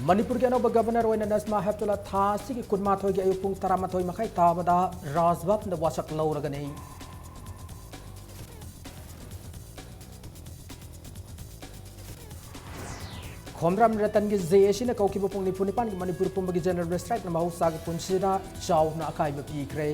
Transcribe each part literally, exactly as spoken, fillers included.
ꯃꯅꯤꯄꯨꯔꯒꯤ ꯑꯅꯧꯕ ꯒꯕꯔꯅꯔ ꯑꯣꯏꯅ ꯅꯖꯃꯥ ꯍꯦꯞꯇꯨꯂꯥ ꯊꯥ ꯑꯁꯤꯒꯤ ꯀꯨꯟꯃꯥꯊꯣꯏꯒꯤ ꯑꯌꯨꯛ ꯄꯨꯡ ꯇꯔꯥꯃꯥꯊꯣꯏ ꯃꯈꯥꯏ ꯇꯥꯕꯗ ꯔꯥꯖꯚꯕꯟꯗ ꯋꯥꯁꯛ ꯂꯧꯔꯒꯅꯤ꯫ ꯈꯣꯝꯗ꯭ꯔꯥꯝ ꯔꯇꯟꯒꯤ ꯖꯦ ꯑꯦ ꯁꯤꯅ ꯀꯧꯈꯤꯕ ꯄꯨꯡ ꯅꯤꯐꯨ ꯅꯤꯄꯥꯟꯒꯤ ꯃꯅꯤꯄꯨꯔ ꯄꯨꯝꯕꯒꯤ ꯖꯦꯅꯔꯦꯜ ꯁ꯭ꯇ꯭ꯔꯥꯏꯛꯅ ꯃꯍꯧꯁꯥꯒꯤ ꯄꯨꯟꯁꯤꯗ ꯆꯥꯎꯅ ꯑꯀꯥꯏꯕ ꯄꯤꯈ꯭ꯔꯦ꯫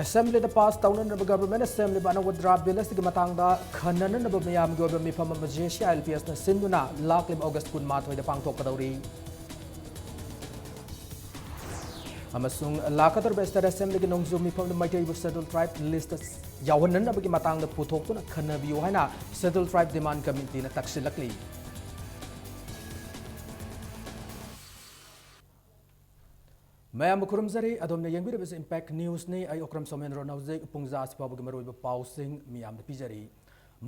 ꯑꯦꯁꯦꯝꯕ꯭ꯂꯤꯗ ꯄꯥꯁ ꯇꯧꯅꯅꯕ ꯒꯕꯔꯅꯃꯦꯟꯠꯅ ꯁꯦꯝꯂꯤꯕ ꯑꯅꯧꯕ ꯗ꯭ꯔꯥꯐ ꯕꯤꯜ ꯑꯁꯤꯒꯤ ꯃꯇꯥꯡꯗ ꯈꯟꯅꯅꯅꯕ ꯃꯤꯌꯥꯝꯒꯤ ꯑꯣꯏꯕ ꯃꯤꯐꯝ ꯑꯃ J C I L P ꯑꯦꯁꯅ ꯁꯤꯟꯗꯨꯅ ꯂꯥꯛꯂꯤꯕ ꯑꯣꯒꯁ ꯀꯨꯟꯃꯥꯊꯣꯏꯗ ꯄꯥꯡꯊꯣꯛꯀꯗꯧꯔꯤ꯫ ꯑꯃꯁꯨꯡ ꯂꯥꯛꯀꯗꯧꯔꯤꯕ ꯁ꯭ꯇꯦꯠ ꯑꯦꯁꯦꯝꯕ꯭ꯂꯤꯒꯤ ꯅꯣꯡꯖꯨ ꯃꯤꯐꯝꯗ ꯃꯩꯇꯩꯕꯨ ꯁꯦꯗ꯭ꯌꯨꯜ ꯇ꯭ꯔꯥꯏꯕ ꯂꯤꯁ꯭ꯠꯇ ꯌꯥꯎꯍꯟꯅꯅꯕꯒꯤ ꯃꯇꯥꯡꯗ ꯄꯨꯊꯣꯛꯇꯨꯅ ꯈꯟꯅꯕꯤꯌꯨ ꯍꯥꯏꯅ ꯁꯦꯗ꯭ꯌꯨꯜ ꯇ꯭ꯔꯥꯏꯕ ꯗꯤꯃꯥꯟꯗ ꯀꯃꯤꯇꯤꯅ ꯇꯛꯁꯤꯜꯂꯛꯂꯤ꯫ ꯃꯌꯥꯝꯕꯨ ꯈꯨꯔꯨꯝꯖꯔꯤ꯫ ꯑꯗꯣꯝꯅ ꯌꯦꯡꯕꯤꯔꯤꯕꯁꯤ ꯏꯝꯄꯦꯛ ꯅ꯭ꯌꯨꯁꯅꯤ꯫ ꯑꯩ ꯑꯣꯀ꯭ꯔꯝ ꯁꯣꯃꯦꯟꯗ꯭ꯔꯣꯅ ꯍꯧꯖꯤꯛ ꯄꯨꯡꯖꯥ ꯑꯁꯤ ꯐꯥꯎꯕꯒꯤ ꯃꯔꯨꯑꯣꯏꯕ ꯄꯥꯎꯁꯤꯡ ꯃꯤꯌꯥꯝꯗ ꯄꯤꯖꯔꯤ꯫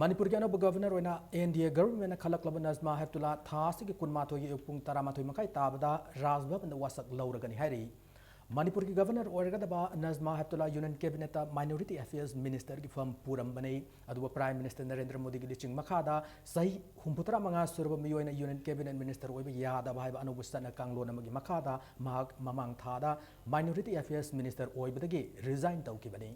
ꯃꯅꯤꯄꯨꯔꯒꯤ ꯑꯅꯧꯕ ꯒꯕꯔꯅꯔ ꯑꯣꯏꯅ ꯑꯦꯟ ꯗꯤ ꯑꯦ ꯒꯕꯔꯅꯃꯦꯟꯠꯅ ꯈꯜꯂꯛꯂꯕ ꯅꯖꯃꯥ ꯍꯦꯞꯇꯨꯂꯥ ꯊꯥ ꯑꯁꯤꯒꯤ ꯀꯨꯟꯃꯥꯊꯣꯏꯒꯤ ꯑꯌꯨꯛ ꯄꯨꯡ ꯇꯔꯥꯃꯥꯊꯣꯏ ꯃꯈꯥꯏ ꯇꯥꯕꯗ ꯔꯥꯖꯚꯕꯟꯗ ꯋꯥꯁꯛ ꯂꯧꯔꯒꯅꯤ ꯍꯥꯏꯔꯤ꯫ ꯃꯅꯤꯄꯨꯔꯒꯤ ꯒꯕꯔꯅꯔ ꯑꯣꯏꯔꯒꯗꯕ ꯅꯖꯃꯥ ꯍꯦꯞꯇꯨꯂꯥ ꯌꯨꯅꯤꯌꯟ ꯀꯦꯕꯤꯅꯦꯠꯇ ꯃꯥꯏꯅꯣꯔꯤꯇꯤ ꯑꯦꯐꯤꯌꯔꯁ ꯃꯤꯅꯤꯁꯇꯔꯒꯤ ꯐꯝ ꯄꯨꯔꯝꯕꯅꯤ꯫ ꯑꯗꯨꯕꯨ ꯄ꯭ꯔꯥꯏꯝ ꯃꯤꯅꯤꯁꯇꯔ ꯅꯔꯦꯟꯗ꯭ꯔ ꯃꯣꯗꯤꯒꯤ ꯂꯨꯆꯤꯡ ꯃꯈꯥꯗ ꯆꯍꯤ ꯍꯨꯝꯐꯨꯇꯔꯥ ꯃꯉꯥ ꯁꯨꯔꯕ ꯃꯤꯑꯣꯏꯅ ꯌꯨꯅꯤꯌꯟ ꯀꯦꯕꯤꯅꯦꯠ ꯃꯤꯅꯤꯁꯇꯔ ꯑꯣꯏꯕ ꯌꯥꯗꯕ ꯍꯥꯏꯕ ꯑꯅꯧꯕ ꯆꯠꯅ ꯀꯥꯡꯂꯣꯟ ꯑꯃꯒꯤ ꯃꯈꯥꯗ ꯃꯍꯥꯛ ꯃꯃꯥꯡ ꯊꯥꯗ ꯃꯥꯏꯅꯣꯔꯤꯇꯤ ꯑꯦꯐꯤꯌꯔꯁ ꯃꯤꯅꯤꯁꯇꯔ ꯑꯣꯏꯕꯗꯒꯤ ꯔꯤꯖꯥꯏꯟ ꯇꯧꯈꯤꯕꯅꯤ꯫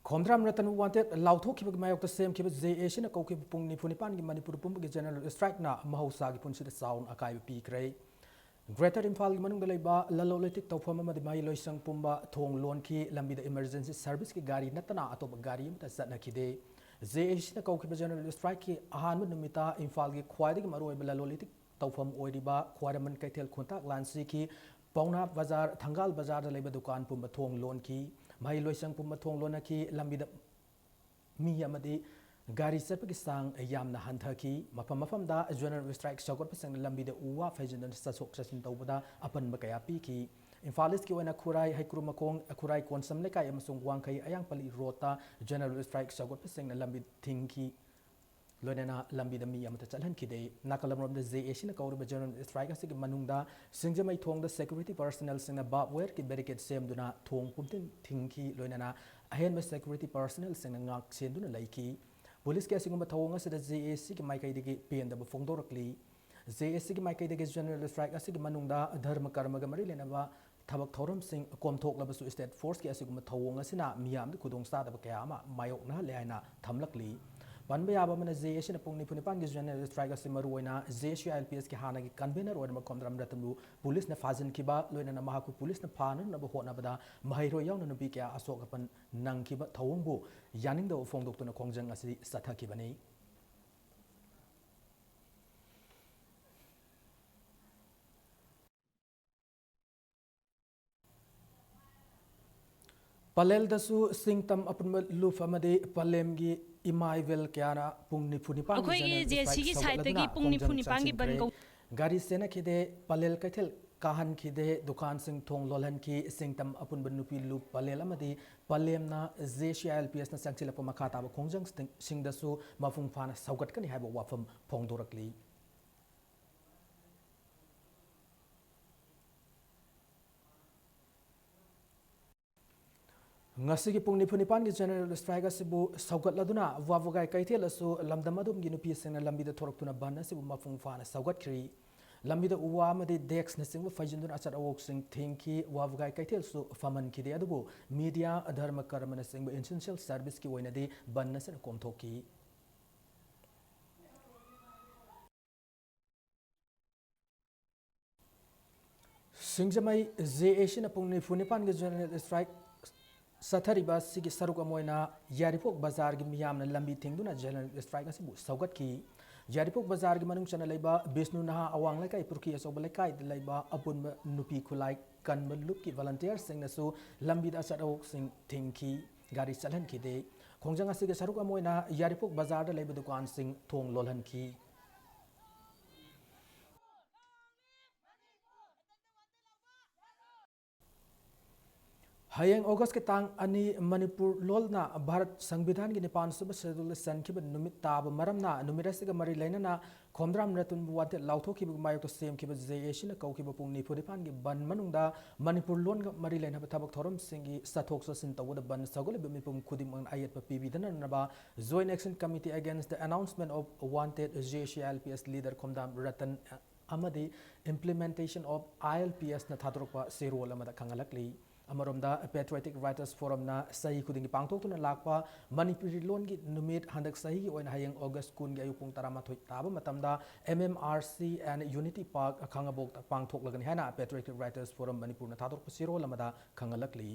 ꯈꯣꯝꯗ꯭ꯔꯥꯝ ꯔꯇꯟꯕꯨ ꯋꯥꯟꯇꯦꯗ ꯂꯥꯎꯊꯣꯛꯈꯤꯕꯒꯤ ꯃꯥꯌꯣꯛꯇ ꯁꯦꯝꯈꯤꯕ ꯖꯦ ꯑꯦ ꯁꯤꯅ ꯀꯧꯈꯤꯕ ꯄꯨꯡ ꯅꯤꯐꯨ ꯅꯤꯄꯥꯟꯒꯤ ꯃꯅꯤꯄꯨꯔ ꯄꯨꯝꯕꯒꯤ ꯖꯦꯅꯔꯦꯜ ꯁ꯭ꯇ꯭ꯔꯥꯏꯛꯅ ꯃꯍꯧꯁꯥꯒꯤ ꯄꯨꯟꯁꯤꯗ ꯆꯥꯎꯅ ꯑꯀꯥꯏꯕ ꯄꯤꯈ꯭ꯔꯦ꯫ ꯒ꯭ꯔꯦꯇꯔ ꯏꯝꯐꯥꯜꯒꯤ ꯃꯅꯨꯡꯗ ꯂꯩꯕ ꯂꯂꯣꯟ ꯏꯇꯤꯛ ꯇꯧꯐꯝ ꯑꯃꯗꯤ ꯃꯍꯩ ꯂꯣꯏꯁꯪ ꯄꯨꯝꯕ ꯊꯣꯡ ꯂꯣꯟꯈꯤ꯫ ꯂꯝꯕꯤꯗ ꯏꯃꯔꯖꯦꯟꯁꯤ ꯁꯔꯚꯤꯁꯀꯤ ꯒꯥꯔꯤ ꯅꯠꯇꯅ ꯑꯇꯣꯞꯄ ꯒꯥꯔꯤ ꯑꯃꯠꯇ ꯆꯠꯅꯈꯤꯗꯦ꯫ ꯖꯦ ꯑꯦ ꯁꯤꯅ ꯀꯧꯈꯤꯕ ꯖꯦꯅꯔꯦꯜ ꯁ꯭ꯇ꯭ꯔꯥꯏꯛꯀꯤ ꯑꯍꯥꯟꯕ ꯅꯨꯃꯤꯠꯇ ꯏꯝꯐꯥꯜꯒꯤ ꯈ꯭ꯋꯥꯏꯗꯒꯤ ꯃꯔꯨꯑꯣꯏꯕ ꯂꯂꯣꯟ ꯏꯇꯤꯛ ꯇꯧꯐꯝ ꯑꯣꯏꯔꯤꯕ ꯈ꯭ꯋꯥꯏꯔꯝꯕꯟ ꯀꯩꯊꯦꯜ ꯈꯣꯟꯊꯥꯛ ꯂꯥꯟꯁꯤꯈꯤ꯫ ꯄꯥꯎꯅꯥ ꯕꯖꯥꯔ, ꯊꯪꯒꯥꯜ ꯕꯖꯥꯔꯗ ꯂꯩꯕ ꯗꯨꯀꯥꯟ ꯄꯨꯝꯕ ꯊꯣꯡ ꯂꯣꯟꯈꯤ꯫ ꯃꯍꯩ ꯂꯣꯏꯁꯪ ꯄꯨꯝꯕ ꯊꯣꯡ ꯂꯣꯟꯅꯈꯤ꯫ ꯂꯝꯕꯤꯗ ꯃꯤ ꯑꯃꯗꯤ ꯒꯥꯔꯤ ꯆꯠꯄꯒꯤ ꯆꯥꯡ ꯌꯥꯝꯅ ꯍꯟꯊꯈꯤ꯫ ꯃꯐꯝ ꯃꯐꯝꯗ ꯖꯦꯅꯔꯦꯜ ꯁ꯭ꯇ꯭ꯔꯥꯏꯛ ꯁꯧꯒꯠꯄꯁꯤꯡꯅ ꯂꯝꯕꯤꯗ ꯎ ꯋꯥ ꯐꯩꯖꯤꯟꯗꯨꯅ ꯆꯠꯊꯣꯛ ꯆꯠꯁꯤꯟ ꯇꯧꯕꯗ ꯑꯄꯟꯕ ꯀꯌꯥ ꯄꯤꯈꯤ꯫ ꯏꯝꯐꯥꯜ ꯏꯁ꯭ꯠꯀꯤ ꯑꯣꯏꯅ ꯈꯨꯔꯥꯏ, ꯍꯩꯀ꯭ꯔꯨ ꯃꯈꯣꯡ, ꯈꯨꯔꯥꯏ ꯀꯣꯟꯁꯝ ꯂꯩꯀꯥꯏ ꯑꯃꯁꯨꯡ ꯋꯥꯡꯈꯩ ꯑꯌꯥꯡꯄꯜꯂꯤ ꯔꯣꯗꯇ ꯖꯦꯅꯔꯦꯜ ꯁ꯭ꯇ꯭ꯔꯥꯏꯛ ꯁꯧꯒꯠꯄꯁꯤꯡꯅ ꯂꯝꯕꯤ ꯊꯤꯡꯈꯤ꯫ ꯂꯣꯏꯅꯅ ꯂꯝꯕꯤꯗ ꯃꯤ ꯑꯃꯠꯇ ꯆꯠꯍꯟꯈꯤꯗꯦ꯫ ꯅꯥꯀꯜ ꯑꯃꯔꯣꯝꯗ JACꯅ ꯀꯧꯔꯤꯕ general strike ꯑꯁꯤꯒꯤ ꯃꯅꯨꯡꯗ ꯁꯤꯡꯖꯃꯩ ꯊꯣꯡꯗ security personnelꯁꯤꯡꯅ barbed wireꯒꯤ barricade ꯁꯦꯝꯗꯨꯅ ꯊꯣꯡ ꯄꯨꯝꯊꯤꯡ ꯊꯤꯡꯈꯤ꯫ ꯂꯣꯏꯅꯅ ꯑꯍꯦꯟꯕ security personnelꯁꯤꯡꯅ ꯉꯥꯛ ꯁꯦꯟꯗꯨꯅ ꯂꯩꯈꯤ꯫ ꯄꯨꯂꯤꯁꯀꯤ ꯑꯁꯤꯒꯨꯝꯕ ꯊꯧꯑꯣꯡ ꯑꯁꯤꯗ JACꯒꯤ ꯃꯥꯏꯀꯩꯗꯒꯤ ꯄꯦꯟꯗꯕ ꯐꯣꯡꯗꯣꯔꯛꯂꯤ꯫ JACꯒꯤ ꯃꯥꯏꯀꯩꯗꯒꯤ general strike ꯑꯁꯤꯒꯤ ꯃꯅꯨꯡꯗ ꯙꯔꯃ ꯀꯔꯃꯒ ꯃꯔꯤ ꯂꯩꯅꯕ ꯊꯕꯛ ꯊꯧꯔꯝꯁꯤꯡ ꯀꯣꯝꯊꯣꯛꯂꯕꯁꯨ state forceꯀꯤ ꯑꯁꯤꯒꯨꯝꯕ ꯊꯧꯑꯣꯡ ꯑꯁꯤꯅ ꯃꯤꯌꯥꯝꯗ ꯈꯨꯗꯣꯡꯆꯥꯗꯕ ꯀꯌꯥ ꯑꯃ ꯃꯥꯌꯣꯛꯅꯍꯜꯂꯦ ꯍꯥꯏꯅ ꯊꯝꯂꯛꯂꯤ꯫ ꯄꯟꯕ ꯌꯥꯕ ꯑꯃꯅ, JACꯅ ꯄꯨꯡ ꯅꯤꯐꯨ ꯅꯤꯄꯥꯟꯒꯤ general strike ꯑꯁꯤ ꯃꯔꯨꯑꯣꯏꯅ JACILPSꯀꯤ ꯍꯥꯟꯅꯒꯤ convener ꯑꯣꯏꯔꯝꯕ ꯈꯣꯝꯗ꯭ꯔꯝ ꯔꯇꯟꯕꯨ ꯄꯨꯂꯤꯁꯅ ꯐꯥꯖꯤꯟꯈꯤꯕ, ꯂꯣꯏꯅꯅ ꯃꯍꯥꯛꯄꯨ ꯄꯨꯂꯤꯁꯅ ꯐꯥꯅꯅꯕ ꯍꯣꯠꯅꯕꯗ ꯃꯍꯩꯔꯣꯏ ꯌꯥꯎꯅ ꯅꯨꯄꯤ ꯀꯌꯥ ꯑꯁꯣꯛ ꯑꯄꯟ ꯅꯪꯈꯤꯕ ꯊꯧꯑꯣꯡꯕꯨ ꯌꯥꯅꯤꯡꯗꯕ ꯐꯣꯡꯗꯣꯛꯇꯨꯅ ꯈꯣꯡꯖꯪ ꯑꯁꯤ ꯆꯠꯊꯈꯤꯕꯅꯤ꯫ ꯄꯂꯦꯜꯗꯁꯨ ꯁꯤꯡꯇꯝ ꯑꯄꯨꯟꯕ ꯂꯨꯞ ꯑꯃꯗꯤ ꯄꯂꯦꯝꯒꯤ ꯏꯃꯥ ꯏꯕꯦꯜ ꯀꯌꯥꯅ ꯄꯨꯡ ꯅꯤꯐꯨ ꯅꯤꯄꯥꯟꯒꯤ ꯑꯩꯈꯣꯏꯒꯤ general strike JACꯒꯤ ꯁꯧꯒꯠꯂꯗꯨꯅ sideꯇꯒꯤ ꯄꯨꯡ ꯈꯣꯡꯖꯪ ꯅꯤꯐꯨ ꯅꯤꯄꯥꯟꯒꯤ ꯆꯪꯁꯤꯟꯈ꯭ꯔꯦ꯫ ꯕꯟ ꯀꯧ- ꯒꯥꯔꯤ ꯆꯦꯟꯅꯈꯤꯗꯦ, ꯄꯂꯦꯜ ꯀꯩꯊꯦꯜ ꯀꯥꯍꯟꯈꯤꯗꯦ, ꯗꯨꯀꯥꯟꯁꯤꯡ ꯊꯣꯡ ꯂꯣꯜꯍꯟꯈꯤ꯫ ꯁꯤꯡꯇꯝ ꯑꯄꯨꯟꯕ ꯅꯨꯄꯤ ꯂꯨꯞ ꯄꯂꯦꯜ ꯑꯃꯗꯤ ꯄꯂꯦꯝꯅ JACILPSꯅ ꯆꯪꯁꯤꯜꯂꯛꯄ ꯃꯈꯥ ꯇꯥꯕ ꯈꯣꯡꯖꯪꯁꯤꯡꯗꯁꯨ ꯃꯄꯨꯡ ꯐꯥꯅ ꯁꯧꯒꯠꯀꯅꯤ ꯍꯥꯏꯕ ꯋꯥꯐꯝ ꯐꯣꯡꯗꯣꯔꯛꯂꯤ꯫ ꯉꯁꯤꯒꯤ ꯄꯨꯡ ꯅꯤꯐꯨ ꯅꯤꯄꯥꯟꯒꯤ general strike ꯑꯁꯤꯕꯨ ꯁꯧꯒꯠꯂꯗꯨꯅ ꯋꯥꯕꯒꯥꯏ ꯀꯩꯊꯦꯜ ꯑꯁꯨ ꯂꯝꯗꯝ ꯑꯗꯨꯝꯒꯤ ꯅꯨꯄꯤꯁꯤꯡꯅ ꯂꯝꯕꯤꯗ ꯊꯣꯔꯛꯇꯨꯅ ꯕꯟ ꯑꯁꯤꯕꯨ ꯃꯄꯨꯡ ꯐꯥꯅ ꯁꯧꯒꯠꯈ꯭ꯔꯤ꯫ ꯂꯝꯕꯤꯗ ꯎ ꯋꯥ ꯑꯃꯗꯤ deskꯅꯆꯤꯡꯕ ꯐꯩꯖꯤꯟꯗꯨꯅ ꯑꯆꯠ ꯑꯋꯣꯛꯁꯤꯡ ꯊꯤꯡꯈꯤ꯫ ꯋꯥꯕꯒꯥꯏ ꯀꯩꯊꯦꯜꯁꯨ ꯐꯝꯍꯟꯈꯤꯗꯦ, ꯑꯗꯨꯕꯨ media, ꯙꯔꯃ ꯀꯔꯃꯅꯆꯤꯡꯕ essential serviceꯀꯤ ꯑꯣꯏꯅꯗꯤ ꯕꯟ ꯑꯁꯤꯅ ꯀꯣꯝꯊꯣꯛꯈꯤ꯫ ꯁꯤꯡꯖꯃꯩ JACꯅ ꯄꯨꯡ ꯅꯤꯐꯨ ꯅꯤꯄꯥꯟꯒꯤ general strike ꯆꯠꯊꯔꯤꯕ ꯑꯁꯤꯒꯤ ꯁꯔꯨꯛ ꯑꯃ ꯑꯣꯏꯅ ꯌꯥꯏꯔꯤꯄꯣꯛ ꯕꯖꯥꯔꯒꯤ ꯃꯤꯌꯥꯝꯅ ꯂꯝꯕꯤ ꯊꯤꯡꯗꯨꯅ general strike ꯑꯁꯤꯕꯨ ꯁꯧꯒꯠꯈꯤ꯫ ꯌꯥꯏꯔꯤꯄꯣꯛ ꯕꯖꯥꯔꯒꯤ ꯃꯅꯨꯡ ꯆꯟꯅ ꯂꯩꯕ ꯕꯤꯁꯅꯨ ꯅꯍꯥ ꯑꯋꯥꯡ ꯂꯩꯀꯥꯏ ꯄꯨꯈ꯭ꯔꯤ ꯑꯆꯧꯕ ꯂꯩꯀꯥꯏꯗ ꯂꯩꯕ ꯑꯄꯨꯟꯕ ꯅꯨꯄꯤ ꯈꯨꯠꯂꯥꯏ ꯀꯟꯕ ꯂꯨꯞꯀꯤ volunteerꯁꯤꯡꯅꯁꯨ ꯂꯝꯕꯤꯗ ꯑꯆꯠ ꯑꯋꯣꯛꯁꯤꯡ ꯊꯤꯡꯈꯤ, ꯒꯥꯔꯤ ꯆꯠꯍꯟꯈꯤꯗꯦ꯫ ꯈꯣꯡꯖꯪ ꯑꯁꯤꯒꯤ ꯁꯔꯨꯛ ꯑꯃ ꯑꯣꯏꯅ ꯌꯥꯏꯔꯤꯄꯣꯛ ꯕꯖꯥꯔꯗ ꯂꯩꯕ ꯗꯨꯀꯥꯟꯁꯤꯡ ꯊꯣꯡ ꯂꯣꯜꯍꯟꯈꯤ꯫ ꯍꯌꯦꯡ ꯑꯣꯒꯁꯀꯤ ꯇꯥꯡ ꯑꯅꯤ, ꯃꯅꯤꯄꯨꯔ ꯂꯣꯟꯅ ꯚꯥꯔꯠ ꯁꯪꯕꯤꯙꯥꯟꯒꯤ ꯅꯤꯄꯥꯟ ꯁꯨꯕ ꯁꯦꯗꯨꯜꯗ ꯆꯟꯈꯤꯕ ꯅꯨꯃꯤꯠ ꯇꯥꯕ ꯃꯔꯝꯅ, ꯅꯨꯃꯤꯠ ꯑꯁꯤꯒ ꯃꯔꯤ ꯂꯩꯅꯅ ꯈꯣꯝꯗ꯭ꯔꯥꯝ ꯔꯇꯟꯕꯨ wanted ꯂꯥꯎꯊꯣꯛꯈꯤꯕꯒꯤ ꯃꯥꯌꯣꯛꯇ ꯁꯦꯝꯈꯤꯕ ꯖꯦ ꯑꯦ ꯁꯤꯅ ꯀꯧꯈꯤꯕ ꯄꯨꯡ ꯅꯤꯐꯨ ꯅꯤꯄꯥꯟꯒꯤ ꯕꯟ ꯃꯅꯨꯡꯗ ꯃꯅꯤꯄꯨꯔ ꯂꯣꯟꯒ ꯃꯔꯤ ꯂꯩꯅꯕ ꯊꯕꯛ ꯊꯧꯔꯝꯁꯤꯡꯒꯤ ꯆꯠꯊꯣꯛ ꯆꯠꯁꯤꯟ ꯇꯧꯕꯗ ꯕꯟ ꯁꯧꯒꯠꯂꯤꯕ ꯃꯤꯄꯨꯝ ꯈꯨꯗꯤꯡꯃꯛꯅ ꯑꯌꯦꯠꯄ ꯄꯤꯕꯤꯗꯅꯅꯕ Joint Action Committee Against the Announcement of Wanted J C I L P S Leader Khomdram Ratan ꯑꯃꯗꯤ Implementation of I L P S ꯅ ꯊꯥꯗꯣꯔꯛꯄ ꯆꯦꯔꯣꯜ ꯑꯃꯗ ꯈꯪꯍꯜꯂꯛꯂꯤ꯫ ꯑꯃꯔꯣꯝꯗ, Patriotic Writers Forumꯅ ꯆꯍꯤ ꯈꯨꯗꯤꯡꯒꯤ ꯄꯥꯡꯊꯣꯛꯇꯨꯅ ꯂꯥꯛꯄ ꯃꯅꯤꯄꯨꯔꯤ ꯂꯣꯟꯒꯤ ꯅꯨꯃꯤꯠ ꯍꯟꯗꯛ ꯆꯍꯤꯒꯤ ꯑꯣꯏꯅ ꯍꯌꯦꯡ ꯑꯣꯒꯁ ꯀꯨꯟꯒꯤ ꯑꯌꯨꯛ ꯄꯨꯡ ꯇꯔꯥꯃꯥꯊꯣꯏ ꯇꯥꯕ ꯃꯇꯝꯗ M M R C and Unity Park ꯈꯥꯡꯉꯕꯣꯛꯇ ꯄꯥꯡꯊꯣꯛꯂꯒꯅꯤ ꯍꯥꯏꯅ Patriotic Writers Forum ꯃꯅꯤꯄꯨꯔꯅ ꯊꯥꯗꯣꯔꯛꯄ ꯆꯦꯔꯣꯜ ꯑꯃꯗ ꯈꯪꯍꯜꯂꯛꯂꯤ꯫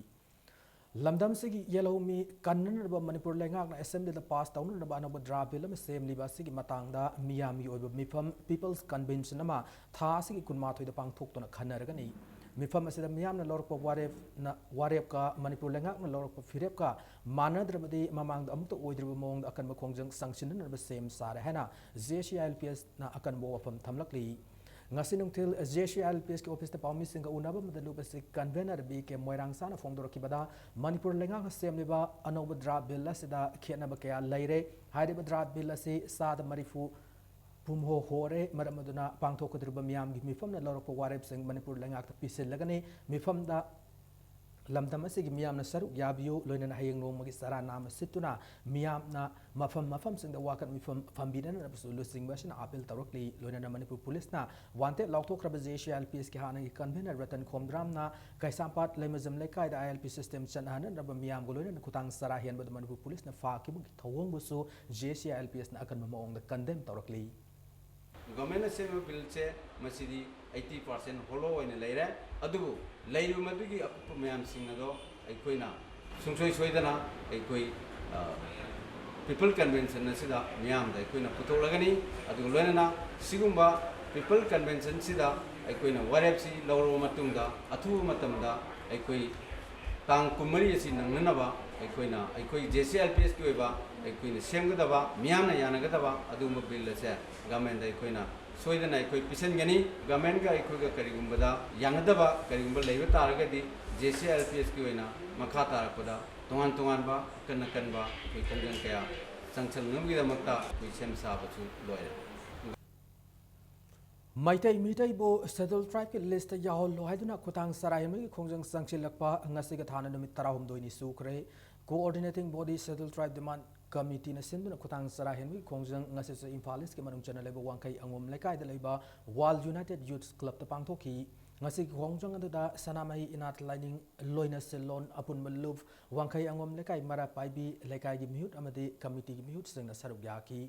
ꯂꯝꯗꯝꯁꯤꯒꯤ ꯌꯦꯜꯍꯧꯃꯤ ꯀꯟꯅꯅꯕ ꯃꯅꯤꯄꯨꯔ ꯂꯩꯉꯥꯛꯅ Assemblyꯗ pass ꯇꯧꯅꯅꯕ ꯑꯅꯧꯕ draft bill ꯑꯃ ꯁꯦꯝꯂꯤꯕ ꯑꯁꯤꯒꯤ ꯃꯇꯥꯡꯗ ꯃꯤꯌꯥꯝꯒꯤ ꯑꯣꯏꯕ ꯃꯤꯐꯝ People's Convention ꯑꯃ ꯊꯥ ꯑꯁꯤꯒꯤ ꯀꯨꯟꯃꯥꯊꯣꯏꯗ ꯄꯥꯡꯊꯣꯛꯇꯨꯅ ꯈꯟꯅꯔꯒꯅꯤ꯫ ꯃꯤꯐꯝ ꯑꯁꯤꯗ ꯃꯤꯌꯥꯝꯅ ꯂꯧꯔꯛꯄ ꯋꯥꯔꯦꯞꯅ, ꯋꯥꯔꯦꯞꯀ ꯃꯅꯤꯄꯨꯔ ꯂꯩꯉꯥꯛꯅ ꯂꯧꯔꯛꯄ ꯐꯤꯔꯦꯞꯀ ꯃꯥꯟꯅꯗ꯭ꯔꯕꯗꯤ ꯃꯃꯥꯡꯗ ꯑꯃꯨꯛꯇ ꯑꯣꯏꯗ꯭ꯔꯤꯕ ꯃꯑꯣꯡꯗ ꯑꯀꯟꯕ ꯈꯣꯡꯖꯪ ꯆꯪꯁꯤꯟꯅꯅꯕ ꯁꯦꯝ ꯁꯥꯔꯦ ꯍꯥꯏꯅ J C I L P Sꯅ ꯑꯀꯟꯕ ꯋꯥꯐꯝ ꯊꯝꯂꯛꯂꯤ꯫ ꯉꯁꯤ ꯅꯨꯡꯊꯤꯜ J C I L P Sꯀꯤ officeꯇ ꯄꯥꯎꯃꯤꯁꯤꯡꯒ ꯎꯅꯕ ꯑꯃꯗ ꯂꯨꯞ ꯑꯁꯤ convener B K ꯃꯣꯏꯔꯥꯡꯁꯥꯅ ꯐꯣꯡꯗꯣꯔꯛꯈꯤꯕꯗ ꯃꯅꯤꯄꯨꯔ ꯂꯩꯉꯥꯛꯅ ꯁꯦꯝꯂꯤꯕ ꯑꯅꯧꯕ draft bill ꯑꯁꯤꯗ ꯈꯦꯠꯅꯕ ꯀꯌꯥ ꯂꯩꯔꯦ꯫ ꯍꯥꯏꯔꯤꯕ draft bill ꯑꯁꯤ ꯆꯥꯗ ꯃꯔꯤꯐꯨ ꯄꯨꯝꯍꯣ ꯍꯣꯔꯦ꯫ ꯃꯔꯝ ꯑꯗꯨꯅ ꯄꯥꯡꯊꯣꯛꯀꯗꯧꯔꯤꯕ ꯃꯤꯌꯥꯝꯒꯤ ꯃꯤꯐꯝꯅ ꯂꯧꯔꯛꯄ ꯋꯥꯔꯦꯞꯁꯤꯡ ꯃꯅꯤꯄꯨꯔ ꯂꯩꯉꯥꯛꯇ ꯄꯤꯁꯤꯜꯂꯒꯅꯤ꯫ ꯃꯤꯐꯝꯗ ꯂꯝꯗꯝ ꯑꯁꯤꯒꯤ ꯃꯤꯌꯥꯝꯅ ꯁꯔꯨꯛ ꯌꯥꯕꯤꯌꯨ, ꯂꯣꯏꯅꯅ ꯍꯌꯦꯡ ꯅꯣꯡꯃꯒꯤ ꯆꯔꯥ ꯅꯥꯝꯃ ꯁꯤꯠꯇꯨꯅ ꯃꯤꯌꯥꯝꯅ ꯃꯐꯝ ꯃꯐꯝꯁꯤꯡꯗ ꯋꯥꯀꯠ ꯃꯤꯐꯝ ꯐꯝꯕꯤꯅꯅꯕꯁꯨ ꯂꯨꯆꯤꯡꯕ ꯑꯁꯤꯅ appeal ꯇꯧꯔꯛꯂꯤ꯫ ꯂꯣꯏꯅꯅ ꯃꯅꯤꯄꯨꯔ ꯄꯨꯂꯤꯁꯅ wanted ꯂꯥꯎꯊꯣꯛꯈ꯭ꯔꯕ J C I L P Sꯀꯤ ꯍꯥꯟꯅꯒꯤ convener ꯔꯇꯟ ꯈꯣꯝꯗ꯭ꯔꯥꯝꯅ ꯀꯩꯁꯥꯝꯄꯥꯠ ꯂꯩꯃꯖꯝ ꯂꯩꯀꯥꯏꯗ I L P system ꯆꯠꯅꯍꯟꯅꯅꯕ ꯃꯤꯌꯥꯝꯒ ꯂꯣꯏꯅꯅ ꯈꯨꯊꯥꯡ ꯆꯔꯥ ꯍꯦꯟꯕꯗ ꯃꯅꯤꯄꯨꯔ ꯄꯨꯂꯤꯁꯅ ꯐꯥꯈꯤꯕꯒꯤ ꯊꯧꯑꯣꯡꯕꯨꯁꯨ J C I L P Sꯅ ꯑꯀꯟꯕ ꯃꯑꯣꯡꯗ condemn ꯇꯧꯔꯛꯂꯤ꯫ Governmentꯅ ꯁꯦꯝꯕ billꯁꯦ ꯃꯁꯤꯗꯤ eighty percent hollow ꯑꯣꯏꯅ ꯂꯩꯔꯦ꯫ ꯑꯗꯨꯕꯨ ꯂꯩꯔꯤꯕ ꯃꯗꯨꯒꯤ ꯑꯀꯨꯞꯄ ꯃꯌꯥꯝꯁꯤꯡ ꯑꯗꯣ ꯑꯩꯈꯣꯏꯅ ꯁꯨꯡꯁꯣꯏ ꯁꯣꯏꯗꯅ ꯑꯩꯈꯣꯏ, ꯑ, People Convention ꯑꯁꯤꯗ ꯃꯤꯌꯥꯝꯗ ꯑꯩꯈꯣꯏꯅ ꯄꯨꯊꯣꯛꯂꯒꯅꯤ꯫ ꯑꯗꯨꯒ ꯂꯣꯏꯅꯅ ꯁꯤꯒꯨꯝꯕ People Conventionꯁꯤꯗ ꯑꯩꯈꯣꯏꯅ ꯋꯥꯔꯦꯞꯁꯤ ꯂꯧꯔꯕ ꯃꯇꯨꯡꯗ ꯑꯊꯨꯕ ꯃꯇꯝꯗ ꯑꯩꯈꯣꯏ ꯇꯥꯡ ꯀꯨꯟꯃꯔꯤ ꯑꯁꯤ ꯅꯪꯅꯅꯕ ꯑꯩꯈꯣꯏꯅ ꯑꯩꯈꯣꯏ J C I L P Sꯀꯤ ꯑꯣꯏꯕ ꯑꯩꯈꯣꯏꯅ ꯁꯦꯝꯒꯗꯕ, ꯃꯤꯌꯥꯝꯅ ꯌꯥꯅꯒꯗꯕ ꯑꯗꯨꯒꯨꯝꯕ bill ꯑꯁꯦ governmentꯗ ꯑꯩꯈꯣꯏꯅ ꯁꯣꯏꯗꯅ ꯑꯩꯈꯣꯏ ꯄꯤꯁꯤꯟꯒꯅꯤ꯫ Governmentꯒ ꯑꯩꯈꯣꯏꯒ ꯀꯔꯤꯒꯨꯝꯕꯗ ꯌꯥꯅꯗꯕ ꯀꯔꯤꯒꯨꯝꯕ ꯂꯩꯕ ꯇꯥꯔꯒꯗꯤ J C I L P ꯑꯦꯁꯀꯤ ꯑꯣꯏꯅ ꯃꯈꯥ ꯇꯥꯔꯛꯄꯗ ꯇꯣꯉꯥꯟ ꯇꯣꯉꯥꯟꯕ ꯑꯀꯟ ꯑꯀꯟꯕ ꯑꯩꯈꯣꯏ ꯈꯣꯡꯖꯪ ꯀꯌꯥ ꯆꯪꯁꯤꯟꯅꯕꯒꯤꯗꯃꯛꯇ ꯑꯩꯈꯣꯏ ꯁꯦꯝ ꯁꯥꯕꯁꯨ ꯂꯣꯏꯔꯦ꯫ ꯃꯩꯇꯩ ꯃꯤꯇꯩꯕꯨ Scheduled Tribeꯀꯤ listꯇ ꯌꯥꯎꯍꯜꯂꯣ ꯍꯥꯏꯗꯨꯅ ꯈꯨꯊꯥꯡ ꯆꯔꯥꯍꯦꯟꯕꯒꯤ ꯈꯣꯡꯖꯪ ꯆꯪꯁꯤꯜꯂꯛꯄ ꯉꯁꯤꯒ ꯊꯥꯅ ꯅꯨꯃꯤꯠ ꯇꯔꯥꯍꯨꯝꯗꯣꯏꯅꯤ ꯁꯨꯈ꯭ꯔꯦ꯫ Coordinating Body Scheduled Tribe Demand Committeeꯅ ꯁꯤꯟꯗꯨꯅ ꯈꯨꯊꯥꯡ ꯆꯔꯥꯍꯦꯟꯕꯒꯤ ꯈꯣꯡꯖꯪ ꯉꯁꯤꯁꯨ ꯏꯝꯐꯥꯜ ꯏꯁꯀꯤ ꯃꯅꯨꯡ ꯆꯟꯅ ꯂꯩꯕ ꯋꯥꯡꯈꯩ ꯑꯉꯣꯝ ꯂꯩꯀꯥꯏꯗ ꯂꯩꯕ World United Youth Clubꯇ ꯄꯥꯡꯊꯣꯛꯈꯤ꯫ ꯉꯁꯤꯒꯤ ꯈꯣꯡꯖꯪ ꯑꯗꯨꯗ ꯁꯅꯥꯃꯍꯤ ꯏꯅꯥꯠ ꯂꯥꯏꯅꯤꯡ ꯂꯣꯏꯅ ꯁꯤꯜꯂꯣꯟ ꯑꯄꯨꯟꯕ ꯂꯨꯞ, ꯋꯥꯡꯈꯩ ꯑꯉꯣꯝ ꯂꯩꯀꯥꯏ ꯃꯔꯥ ꯄꯥꯏꯕꯤ, ꯂꯩꯀꯥꯏꯒꯤ ꯃꯤꯍꯨꯠ ꯑꯃꯗꯤ committeeꯒꯤ ꯃꯤꯍꯨꯠꯁꯤꯡꯅ ꯁꯔꯨꯛ ꯌꯥꯈꯤ꯫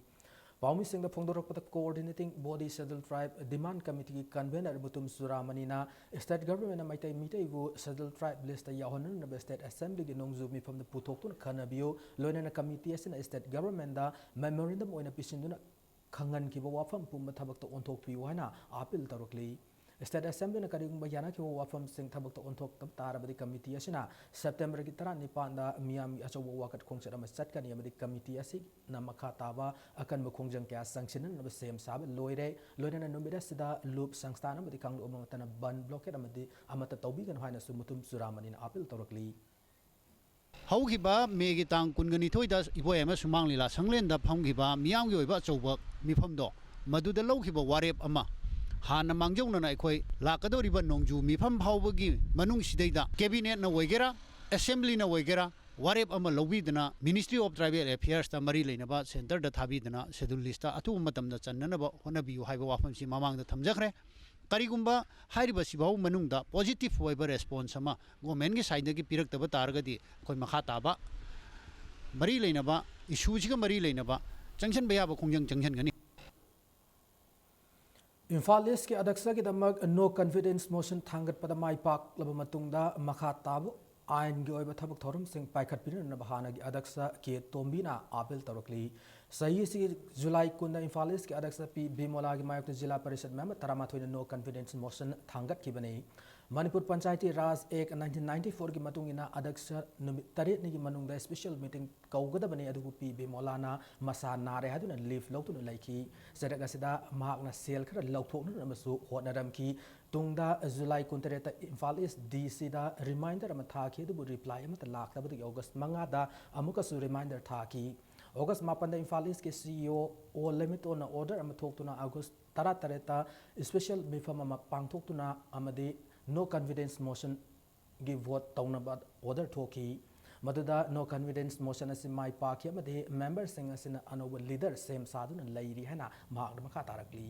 ꯄꯥꯎꯃꯤꯁꯤꯡꯗ ꯐꯣꯡꯗꯣꯔꯛꯄꯗ, Coordinating Body Scheduled Tribe Demand Committeeꯒꯤ convener Mutum ꯆꯨꯔꯥꯃꯅꯤꯅ state governmentꯅ Meitei ꯃꯤꯇꯩꯕꯨ Scheduled Tribe listꯇ ꯌꯥꯎꯍꯟꯅꯅꯕ state assemblyꯒꯤ ꯅꯣꯡꯖꯨ ꯃꯤꯐꯝꯗ ꯄꯨꯊꯣꯛꯇꯨꯅ ꯈꯟꯅꯕꯤꯌꯨ, ꯂꯣꯏꯅꯅ committee ꯑꯁꯤꯅ state governmentꯗ memorandum ꯑꯣꯏꯅ ꯄꯤꯁꯤꯟꯗꯨꯅ ꯈꯪꯍꯟꯈꯤꯕ ꯋꯥꯐꯝ ꯄꯨꯝꯕ ꯊꯕꯛꯇ ꯑꯣꯟꯊꯣꯛꯄꯤꯌꯨ ꯍꯥꯏꯅ appeal ꯇꯧꯔꯛꯂꯤ꯫ State Assemblyꯅ ꯀꯔꯤꯒꯨꯝꯕ ꯌꯥꯅꯈꯤꯕ ꯋꯥꯐꯝꯁꯤꯡ ꯊꯕꯛꯇ ꯑꯣꯟꯊꯣꯛꯇꯕ ꯇꯥꯔꯕꯗꯤ committee ꯑꯁꯤꯅ Septemberꯒꯤ ꯇꯔꯥꯅꯤꯄꯥꯟꯗ ꯃꯤꯌꯥꯝꯒꯤ ꯑꯆꯧꯕ ꯋꯥꯀꯠ ꯈꯣꯡꯆꯠ ꯑꯃ ꯆꯠꯀꯅꯤ ꯑꯃꯗꯤ committee ꯑꯁꯤꯅ ꯃꯈꯥ ꯇꯥꯕ ꯑꯀꯟꯕ ꯈꯣꯡꯖꯪ ꯀꯌꯥ ꯆꯪꯁꯤꯟꯅꯅꯕ ꯁꯦꯝ ꯁꯥꯕ ꯂꯣꯏꯔꯦ꯫ ꯂꯣꯏꯅꯅ ꯅꯨꯃꯤꯠ ꯑꯁꯤꯗ ꯂꯨꯞ ꯁꯪꯁꯊꯥꯟ ꯑꯃꯗꯤ ꯀꯥꯡꯂꯨꯞ ꯑꯃꯠꯇꯅ ꯕꯟ blockade ꯑꯃꯗꯤ ꯑꯃꯠꯇ ꯇꯧꯕꯤꯒꯅꯨ ꯍꯥꯏꯅꯁꯨ ꯃꯨꯇꯨꯝ ꯆꯨꯔꯥꯃꯅꯤꯅ appeal ꯇꯧꯔꯛꯂꯤ꯫ ꯍꯧꯈꯤꯕ ꯃꯦꯒꯤ ꯇꯥꯡ ꯀꯨꯟꯒ ꯅꯤꯊꯣꯏꯗ ꯏꯕꯣꯌꯥꯏꯃ ꯁꯨꯃꯥꯡ ꯂꯤꯂꯥ ꯁꯪꯂꯦꯟꯗ ꯐꯝꯈꯤꯕ ꯃꯤꯌꯥꯝꯒꯤ ꯑꯣꯏꯕ ꯑꯆꯧꯕ ꯃꯤꯐꯝꯗꯣ, ꯃꯗꯨꯗ ꯂꯧꯈꯤꯕ ꯋꯥꯔꯦꯞ ꯑꯃ ꯍꯥꯟꯅ ꯃꯥꯡꯖꯧꯅꯅ ꯑꯩꯈꯣꯏ ꯂꯥꯛꯀꯗꯧꯔꯤꯕ ꯅꯣꯡꯖꯨ ꯃꯤꯐꯝ ꯐꯥꯎꯕꯒꯤ ꯃꯅꯨꯡꯁꯤꯗꯩꯗ cabinetꯅ ꯑꯣꯏꯒꯦꯔꯥ, assemblyꯅ ꯑꯣꯏꯒꯦꯔꯥ, ꯋꯥꯔꯦꯞ ꯑꯃ ꯂꯧꯕꯤꯗꯅ Ministry of Tribal Affairsꯇ ꯃꯔꯤ ꯂꯩꯅꯕ centreꯗ ꯊꯥꯕꯤꯗꯅ schedule listꯇ ꯑꯊꯨꯕ ꯃꯇꯝꯗ ꯆꯟꯅꯅꯕ ꯍꯣꯠꯅꯕꯤꯌꯨ ꯍꯥꯏꯕ ꯋꯥꯐꯝꯁꯤ ꯃꯃꯥꯡꯗ ꯊꯝꯖꯈ꯭ꯔꯦ꯫ ꯀꯔꯤꯒꯨꯝꯕ ꯍꯥꯏꯔꯤꯕꯁꯤꯐꯥꯎ ꯃꯅꯨꯡꯗ positive ꯑꯣꯏꯕ response ꯑꯃ governmentꯀꯤ sideꯗꯒꯤ ꯄꯤꯔꯛꯇꯕ ꯇꯥꯔꯒꯗꯤ ꯑꯩꯈꯣꯏ ꯃꯈꯥ ꯇꯥꯕ ꯃꯔꯤ ꯂꯩꯅꯕ, issueꯁꯤꯒ ꯃꯔꯤ ꯂꯩꯅꯕ ꯆꯪꯁꯤꯟꯕ ꯌꯥꯕ ꯈꯣꯡꯖꯪ ꯆꯪꯁꯤꯟꯒꯅꯤ꯫ ꯏꯝꯐꯥꯜ ꯏꯁꯀꯤ ꯑꯗꯛꯁꯒꯤꯗꯃꯛ no confidence motion ꯊꯥꯡꯒꯠꯄꯗ ꯃꯥꯏ ꯄꯥꯛꯂꯕ ꯃꯇꯨꯡꯗ ꯃꯈꯥ ꯇꯥꯕ ꯑꯥꯏꯟꯒꯤ ꯑꯣꯏꯕ ꯊꯕꯛ ꯊꯧꯔꯝꯁꯤꯡ ꯄꯥꯏꯈꯠꯄꯤꯅꯅꯕ ꯍꯥꯟꯅꯒꯤ ꯑꯗꯛꯁ ꯀꯦ ꯇꯣꯝꯕꯤꯅ ꯑꯥꯄꯤꯜ ꯇꯧꯔꯛꯂꯤ꯫ ꯆꯍꯤ ꯑꯁꯤꯒꯤ ꯖꯨꯂꯥꯏ ꯀꯨꯟꯗ ꯏꯝꯐꯥꯜ ꯏꯁꯀꯤ ꯑꯗꯛꯁ ꯄꯤ ꯕꯤꯃꯣꯂꯥꯒꯤ ꯃꯥꯌꯣꯛꯇ ꯖꯤꯂꯥ ꯄꯔꯤꯁꯠ ꯃꯦꯝꯕꯔ ꯇꯔꯥꯃꯥꯊꯣꯏꯅ no confidence motion ꯊꯥꯡꯒꯠꯈꯤꯕꯅꯤ꯫ Manipur panchayati raj act nineteen ninety ꯐꯣꯔꯒꯤ ꯃꯇꯨꯡ ꯏꯟꯅ ꯑꯗꯛꯁ ꯅꯨꯃꯤꯠ ꯇꯔꯦꯠꯅꯤꯒꯤ ꯃꯅꯨꯡꯗ special meeting ꯀꯧꯒꯗꯕꯅꯤ, ꯑꯗꯨꯕꯨ ꯄꯤ ꯕꯤꯃꯣꯂꯥꯅ ꯃꯁꯥ ꯅꯥꯔꯦ ꯍꯥꯏꯗꯨꯅ leave ꯂꯧꯗꯨꯅ ꯂꯩꯈꯤ꯫ ꯆꯩꯔꯛ ꯑꯁꯤꯗ ꯃꯍꯥꯛꯅ ꯁꯦꯜ ꯈꯔ ꯂꯧꯊꯣꯛꯅꯅꯕꯁꯨ ꯍꯣꯠꯅꯔꯝꯈꯤ꯫ ꯇꯨꯡꯗ ꯖꯨꯂꯥꯏ ꯀꯨꯟꯇꯔꯦꯠꯇ ꯏꯝꯐꯥꯜ ꯏꯁ ꯗꯤ ꯁꯤꯗ ꯔꯤꯃꯥꯏꯟꯗꯔ ꯑꯃ ꯊꯥꯈꯤ, ꯑꯗꯨꯕꯨ ꯔꯤꯄ꯭ꯂꯥꯏ ꯑꯃꯠꯇ ꯂꯥꯛꯇꯕꯗꯒꯤ ꯑꯣꯒꯁ ꯃꯉꯥꯗ ꯑꯃꯨꯛꯀꯁꯨ ꯔꯤꯃꯥꯏꯟꯗꯔ ꯊꯥꯈꯤ꯫ ꯑꯣꯒꯁ ꯃꯥꯄꯟꯗ ꯏꯝꯐꯥꯜ ꯏꯁꯀꯤ ꯁꯤ ꯏ ꯑꯣ ꯑꯣ ꯂꯩꯃꯤꯇꯣꯟꯅ ꯑꯣꯔꯗꯔ ꯑꯃ ꯊꯣꯛꯇꯨꯅ ꯑꯣꯒꯁ ꯇꯔꯥꯇꯔꯦꯠꯇ ꯏꯁꯄꯦꯁꯦꯜ ꯃꯤꯐꯝ ꯑꯃ ꯄꯥꯡꯊꯣꯛꯇꯨꯅ ꯑꯃꯗꯤ ꯅꯣ ꯀꯟꯐꯤꯗꯦꯟꯁ ꯃꯣꯁꯟꯒꯤ ꯚꯣꯠ ꯇꯧꯅꯕ ꯑꯣꯔꯗꯔ ꯊꯣꯛꯈꯤ꯫ ꯃꯗꯨꯗ ꯅꯣ ꯀꯟꯐꯤꯗꯦꯟꯁ ꯃꯣꯁꯟ ꯑꯁꯤ ꯃꯥꯏ ꯄꯥꯛꯈꯤ ꯑꯃꯗꯤ ꯃꯦꯝꯕꯔꯁꯤꯡ ꯑꯁꯤꯅ ꯑꯅꯧꯕ ꯂꯤꯗꯔ ꯁꯦꯝ ꯁꯥꯗꯨꯅ ꯂꯩꯔꯤ ꯍꯥꯏꯅ ꯃꯍꯥꯛꯅ ꯃꯈꯥ ꯇꯥꯔꯛꯂꯤ꯫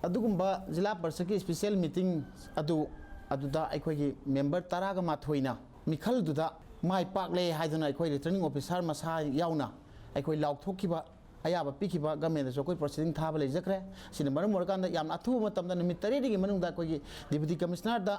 ꯑꯗꯨꯒꯨꯝꯕ ꯖꯤꯂꯥ ꯄꯔꯤꯁꯠꯀꯤ ꯏꯁꯄꯤꯁꯦꯜ ꯃꯤꯇꯤꯡ ꯑꯗꯨ, ꯑꯗꯨꯗ ꯑꯩꯈꯣꯏꯒꯤ ꯃꯦꯝꯕꯔ ꯇꯔꯥꯒ ꯃꯥꯊꯣꯏꯅ ꯃꯤꯈꯜꯗꯨꯗ ꯃꯥꯏ ꯄꯥꯛꯂꯦ ꯍꯥꯏꯗꯨꯅ ꯑꯩꯈꯣꯏ ꯔꯤꯇꯔꯅꯤꯡ ꯑꯣꯐꯤꯁꯥꯔ ꯃꯁꯥ ꯌꯥꯎꯅ ꯑꯩꯈꯣꯏ ꯂꯥꯎꯊꯣꯛꯈꯤꯕ, ꯑꯌꯥꯕ ꯄꯤꯈꯤꯕ ꯒꯃꯦꯟꯗꯁꯨ ꯑꯩꯈꯣꯏ ꯄ꯭ꯔꯣꯁꯤꯗꯤꯡ ꯊꯥꯕ ꯂꯩꯖꯈ꯭ꯔꯦ꯫ ꯑꯁꯤꯅ ꯃꯔꯝ ꯑꯣꯏꯔꯀꯥꯟꯗ ꯌꯥꯝꯅ ꯑꯊꯨꯕ ꯃꯇꯝꯗ ꯅꯨꯃꯤꯠ ꯇꯔꯦꯠꯅꯤꯒꯤ ꯃꯅꯨꯡꯗ ꯑꯩꯈꯣꯏꯒꯤ ꯗꯤꯄꯨꯇꯤ ꯀꯃꯤꯁꯅꯔꯗ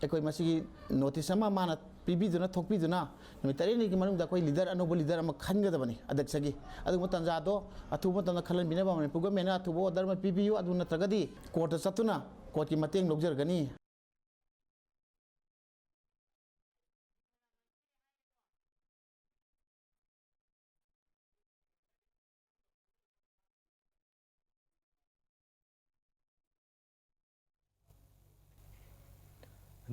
ꯑꯩꯈꯣꯏ ꯃꯁꯤꯒꯤ ꯅꯣꯇꯤꯁ ꯑꯃ ꯃꯥꯅ ꯄꯤꯕꯤꯗꯨꯅ, ꯊꯣꯛꯄꯤꯗꯨꯅ ꯅꯨꯃꯤꯠ ꯇꯔꯦꯠꯅꯤꯒꯤ ꯃꯅꯨꯡꯗ ꯑꯩꯈꯣꯏ ꯂꯤꯗꯔ, ꯑꯅꯧꯕ ꯂꯤꯗꯔ ꯑꯃ ꯈꯟꯒꯗꯕꯅꯤ ꯑꯗꯛꯁꯒꯤ꯫ ꯑꯗꯨꯒꯨꯝꯕ ꯇꯥꯟꯖꯥꯗꯣ ꯑꯊꯨꯕ ꯃꯇꯝꯗ ꯈꯜꯍꯟꯕꯤꯅꯕ ꯃꯅꯤꯄꯨꯔ ꯒꯃꯦꯟꯅ ꯑꯊꯨꯕ ꯑꯣꯔꯗꯔ ꯑꯃ ꯄꯤꯕꯤꯌꯨ꯫ ꯑꯗꯨ ꯅꯠꯇ꯭ꯔꯒꯗꯤ ꯀꯣꯔꯠꯇ ꯆꯠꯇꯨꯅ ꯀꯣꯔꯠꯀꯤ ꯃꯇꯦꯡ ꯂꯧꯖꯔꯒꯅꯤ꯫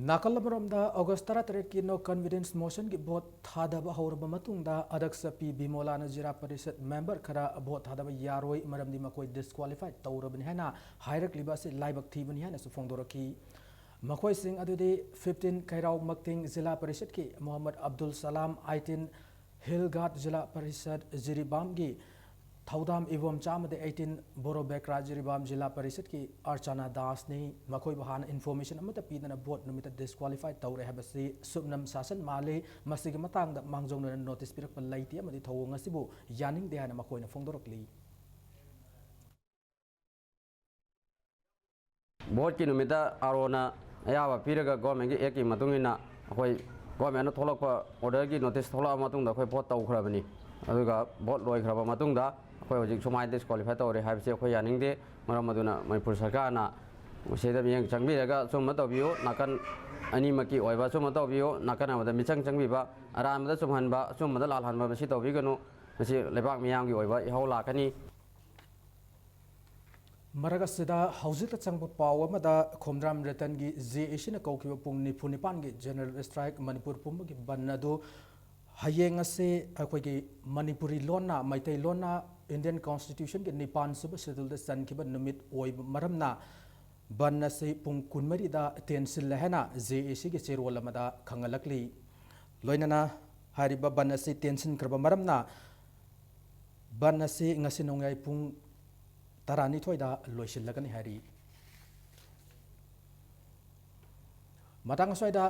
ꯅꯥꯀꯜ ꯑꯃꯔꯣꯝꯗ, ꯑꯣꯒꯁ ꯇꯔꯥꯇꯔꯦꯠꯀꯤ ꯅꯣ ꯀꯟꯐꯤꯗꯦꯟꯁ ꯃꯣꯁꯟꯒꯤ ꯚꯣꯠ ꯊꯥꯗꯕ ꯍꯧꯔꯕ ꯃꯇꯨꯡꯗ, ꯑꯗꯛꯁ ꯄꯤ ꯕꯤꯃꯣꯂꯥꯅ ꯖꯤꯂꯥ ꯄꯔꯤꯁꯠ ꯃꯦꯝꯕꯔ ꯈꯔ ꯚꯣꯠ ꯊꯥꯗꯕ ꯌꯥꯔꯣꯏ, ꯃꯔꯝꯗꯤ ꯃꯈꯣꯏ ꯗꯤꯁꯀ꯭ꯋꯥꯂꯤꯐꯥꯏ ꯇꯧꯔꯕꯅꯤ ꯍꯥꯏꯅ ꯍꯥꯏꯔꯛꯂꯤꯕ ꯑꯁꯤ ꯂꯥꯏꯕꯛ ꯊꯤꯕꯅꯤ ꯍꯥꯏꯅꯁꯨ ꯐꯣꯡꯗꯣꯔꯛꯈꯤ꯫ ꯃꯈꯣꯏꯁꯤꯡ ꯑꯗꯨꯗꯤ ꯐꯤꯐꯇꯤꯟ ꯈꯩꯔꯥꯎ ꯃꯛꯇꯤꯡ ꯖꯤꯂꯥ ꯄꯔꯤꯁꯠꯀꯤ ꯃꯣꯍꯝꯃꯗ ꯑꯕꯗꯨꯜ ꯁꯂꯥꯝ, ꯑꯥꯏꯇꯤꯟ ꯍꯤꯜ ꯒꯥꯔꯗ ꯖꯤꯂꯥ ꯄꯔꯤꯁꯠ ꯖꯤꯔꯤꯕꯥꯝꯒꯤ ꯊꯧꯗꯥꯝ ꯏꯕꯣꯝꯆꯥ ꯑꯃꯗꯤ ꯑꯩꯇꯤꯟ ꯕꯣꯔꯣ ꯕꯦꯀ꯭ꯔꯥ ꯖꯤꯔꯤꯕꯥꯝ ꯖꯤꯂꯥ ꯄꯔꯤꯁꯠꯀꯤ ꯑꯔꯆꯅꯥ ꯗꯥꯁꯅꯤ꯫ ꯃꯈꯣꯏꯕꯨ ꯍꯥꯟꯅ ꯏꯟꯐꯣꯔꯃꯦꯁꯟ ꯑꯃꯠꯇ ꯄꯤꯗꯅ ꯚꯣꯠ ꯅꯨꯃꯤꯠꯇ ꯗꯤꯁꯀ꯭ꯋꯥꯂꯤꯐꯥꯏ ꯇꯧꯔꯦ ꯍꯥꯏꯕꯁꯤ ꯁꯨꯞꯅꯝ ꯁꯥꯁꯟ ꯃꯥꯜꯂꯤ꯫ ꯃꯁꯤꯒꯤ ꯃꯇꯥꯡꯗ ꯃꯥꯡꯖꯧꯅꯅ ꯅꯣꯇꯤꯁ ꯄꯤꯔꯛꯄ ꯂꯩꯇꯦ ꯑꯃꯗꯤ ꯊꯧꯑꯣꯡ ꯑꯁꯤꯕꯨ ꯌꯥꯅꯤꯡꯗꯦ ꯍꯥꯏꯅ ꯃꯈꯣꯏꯅ ꯐꯣꯡꯗꯣꯔꯛꯂꯤ꯫ ꯚꯣꯠꯀꯤ ꯅꯨꯃꯤꯠꯇ ꯑꯥꯔ ꯑꯣꯅ ꯑꯌꯥꯕ ꯄꯤꯔꯒ ꯒꯣꯔꯃꯦꯟꯒꯤ ꯑꯦꯛꯀꯤ ꯃꯇꯨꯡ ꯏꯟꯅ ꯑꯩꯈꯣꯏ ꯒꯣꯔꯃꯦꯟꯅ ꯊꯣꯛꯂꯛꯄ ꯑꯣꯔꯗꯔꯒꯤ ꯅꯣꯇꯤꯁ ꯊꯣꯛꯂꯛꯑ ꯃꯇꯨꯡꯗ ꯑꯩꯈꯣꯏ ꯚꯣꯠ ꯇꯧꯈ꯭ꯔꯕꯅꯤ꯫ ꯑꯗꯨꯒ ꯚꯣꯠ ꯂꯣꯏꯈ꯭ꯔꯕ ꯃꯇꯨꯡꯗ ꯑꯩꯈꯣꯏ ꯍꯧꯖꯤꯛ ꯁꯨꯃꯥꯏꯅ ꯗꯤꯁꯀ꯭ꯋꯥꯂꯤꯐꯥꯏ ꯇꯧꯔꯦ ꯍꯥꯏꯕꯁꯤ ꯑꯩꯈꯣꯏ ꯌꯥꯅꯤꯡꯗꯦ꯫ ꯃꯔꯝ ꯑꯗꯨꯅ ꯃꯅꯤꯄꯨꯔ ꯁꯔꯀꯥꯔꯅ ꯃꯁꯤꯗ ꯃꯤꯠꯌꯦꯡ ꯆꯪꯕꯤꯔꯒ ꯑꯆꯨꯝꯕ ꯇꯧꯕꯤꯌꯨ, ꯅꯥꯀꯟ ꯑꯅꯤꯃꯛꯀꯤ ꯑꯣꯏꯕ ꯑꯆꯨꯝꯕ ꯇꯧꯕꯤꯌꯨ, ꯅꯥꯀꯟ ꯑꯃꯗ ꯃꯤꯆꯪ ꯆꯪꯕꯤꯕ, ꯑꯔꯥꯟꯕꯗ ꯆꯨꯝꯍꯟꯕ, ꯑꯆꯨꯝꯕꯗ ꯂꯥꯜꯍꯟꯕ ꯃꯁꯤ ꯇꯧꯕꯤꯒꯅꯨ꯫ ꯃꯁꯤ ꯂꯩꯕꯥꯛ ꯃꯤꯌꯥꯝꯒꯤ ꯑꯣꯏꯕ ꯏꯍꯧ ꯂꯥꯛꯀꯅꯤ꯫ ꯃꯔꯛ ꯑꯁꯤꯗ ꯍꯧꯖꯤꯛꯇ ꯆꯪꯕ ꯄꯥꯎ ꯑꯃꯗ, ꯈꯣꯝꯗ꯭ꯔꯥꯝ ꯔꯇꯟꯒꯤ ꯖꯦ ꯑꯦ ꯁꯤꯅ ꯀꯧꯈꯤꯕ ꯄꯨꯡ ꯅꯤꯐꯨ ꯅꯤꯄꯥꯟꯒꯤ general strike ꯃꯅꯤꯄꯨꯔ ꯄꯨꯝꯕꯒꯤ ꯕꯟ ꯑꯗꯨ ꯍꯌꯦꯡ ꯑꯁꯤ ꯑꯩꯈꯣꯏꯒꯤ ꯃꯅꯤꯄꯨꯔꯤ ꯂꯣꯟꯅ, ꯃꯩꯇꯩꯂꯣꯟꯅ Indian Constitutionꯒꯤ ꯅꯤꯄꯥꯟ ꯁꯨꯕ scheduleꯗ ꯆꯟꯈꯤꯕ ꯅꯨꯃꯤꯠ ꯑꯣꯏꯕ ꯃꯔꯝꯅ ꯕꯟ ꯑꯁꯤ ꯄꯨꯡ ꯀꯨꯟꯃꯔꯤꯗ ꯇꯦꯟꯁꯤꯜꯂꯦ ꯍꯥꯏꯅ ꯖꯦ ꯑꯦ ꯁꯤꯒꯤ ꯆꯦꯔꯣꯜ ꯑꯃꯗ ꯈꯪꯍꯜꯂꯛꯂꯤ꯫ ꯂꯣꯏꯅꯅ ꯍꯥꯏꯔꯤꯕ ꯕꯟ ꯑꯁꯤ ꯇꯦꯟꯁꯤꯟꯈ꯭ꯔꯕ ꯃꯔꯝꯅ ꯕꯟ ꯑꯁꯤ ꯉꯁꯤ ꯅꯣꯡꯌꯥꯏ ꯄꯨꯡ ꯇꯔꯥꯅꯤꯊꯣꯏꯗ ꯂꯣꯏꯁꯤꯜꯂꯒꯅꯤ ꯍꯥꯏꯔꯤ꯫ ꯃꯇꯥꯡ ꯑꯁ꯭ꯋꯥꯏꯗ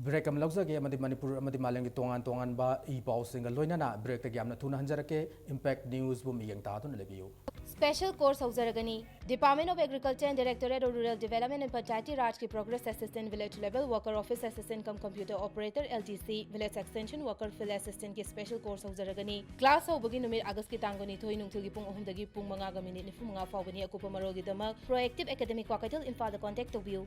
break ꯑꯃ ꯂꯧꯖꯒꯦ, ꯑꯃꯗꯤ ꯃꯅꯤꯄꯨꯔ ꯑꯃꯗꯤ ꯃꯥꯂꯦꯝꯒꯤ ꯇꯣꯉꯥꯟ ꯇꯣꯉꯥꯟꯕ ꯏ ꯄꯥꯎꯁꯤꯡꯒ ꯂꯣꯏꯅꯅ breakꯇꯒꯤ ꯌꯥꯝꯅ ꯊꯨꯅ ꯍꯟꯖꯔꯛꯀꯦ꯫ Impact Newsꯕꯨ ꯃꯤꯠꯌꯦꯡ ꯇꯥꯗꯨꯅ ꯂꯩꯕꯤꯌꯨ꯫ Special course ꯍꯧꯖꯔꯒꯅꯤ꯫ Department of Agriculture and Directorate of Rural Development and Panchayati Rajꯀꯤ Progress Assistant, Village Level Worker, Office Assistant cum Computer Operator, L D C, Village Extension Worker, Field Assistantꯀꯤ special course ꯍꯧꯖꯔꯒꯅꯤ꯫ Class ꯍꯧꯕꯒꯤ ꯅꯨꯃꯤꯠ Augustꯀꯤ ꯇꯥꯡ ꯀꯨꯟꯅꯤꯊꯣꯏ, ꯅꯨꯡꯊꯤꯜꯒꯤ ꯄꯨꯡ ꯑꯍꯨꯝꯗꯒꯤ ꯄꯨꯡ ꯃꯉꯥꯒ minute ꯅꯤꯐꯨ ꯃꯉꯥ ꯐꯥꯎꯕꯅꯤ꯫ ꯑꯀꯨꯞꯄ ꯃꯔꯣꯜꯒꯤꯗꯃꯛ Proactive Academy ꯀ꯭ꯋꯥꯀꯩꯊꯦꯜ, ꯏꯝꯐꯥꯜꯗ contact ꯇꯧꯕꯤꯌꯨ꯫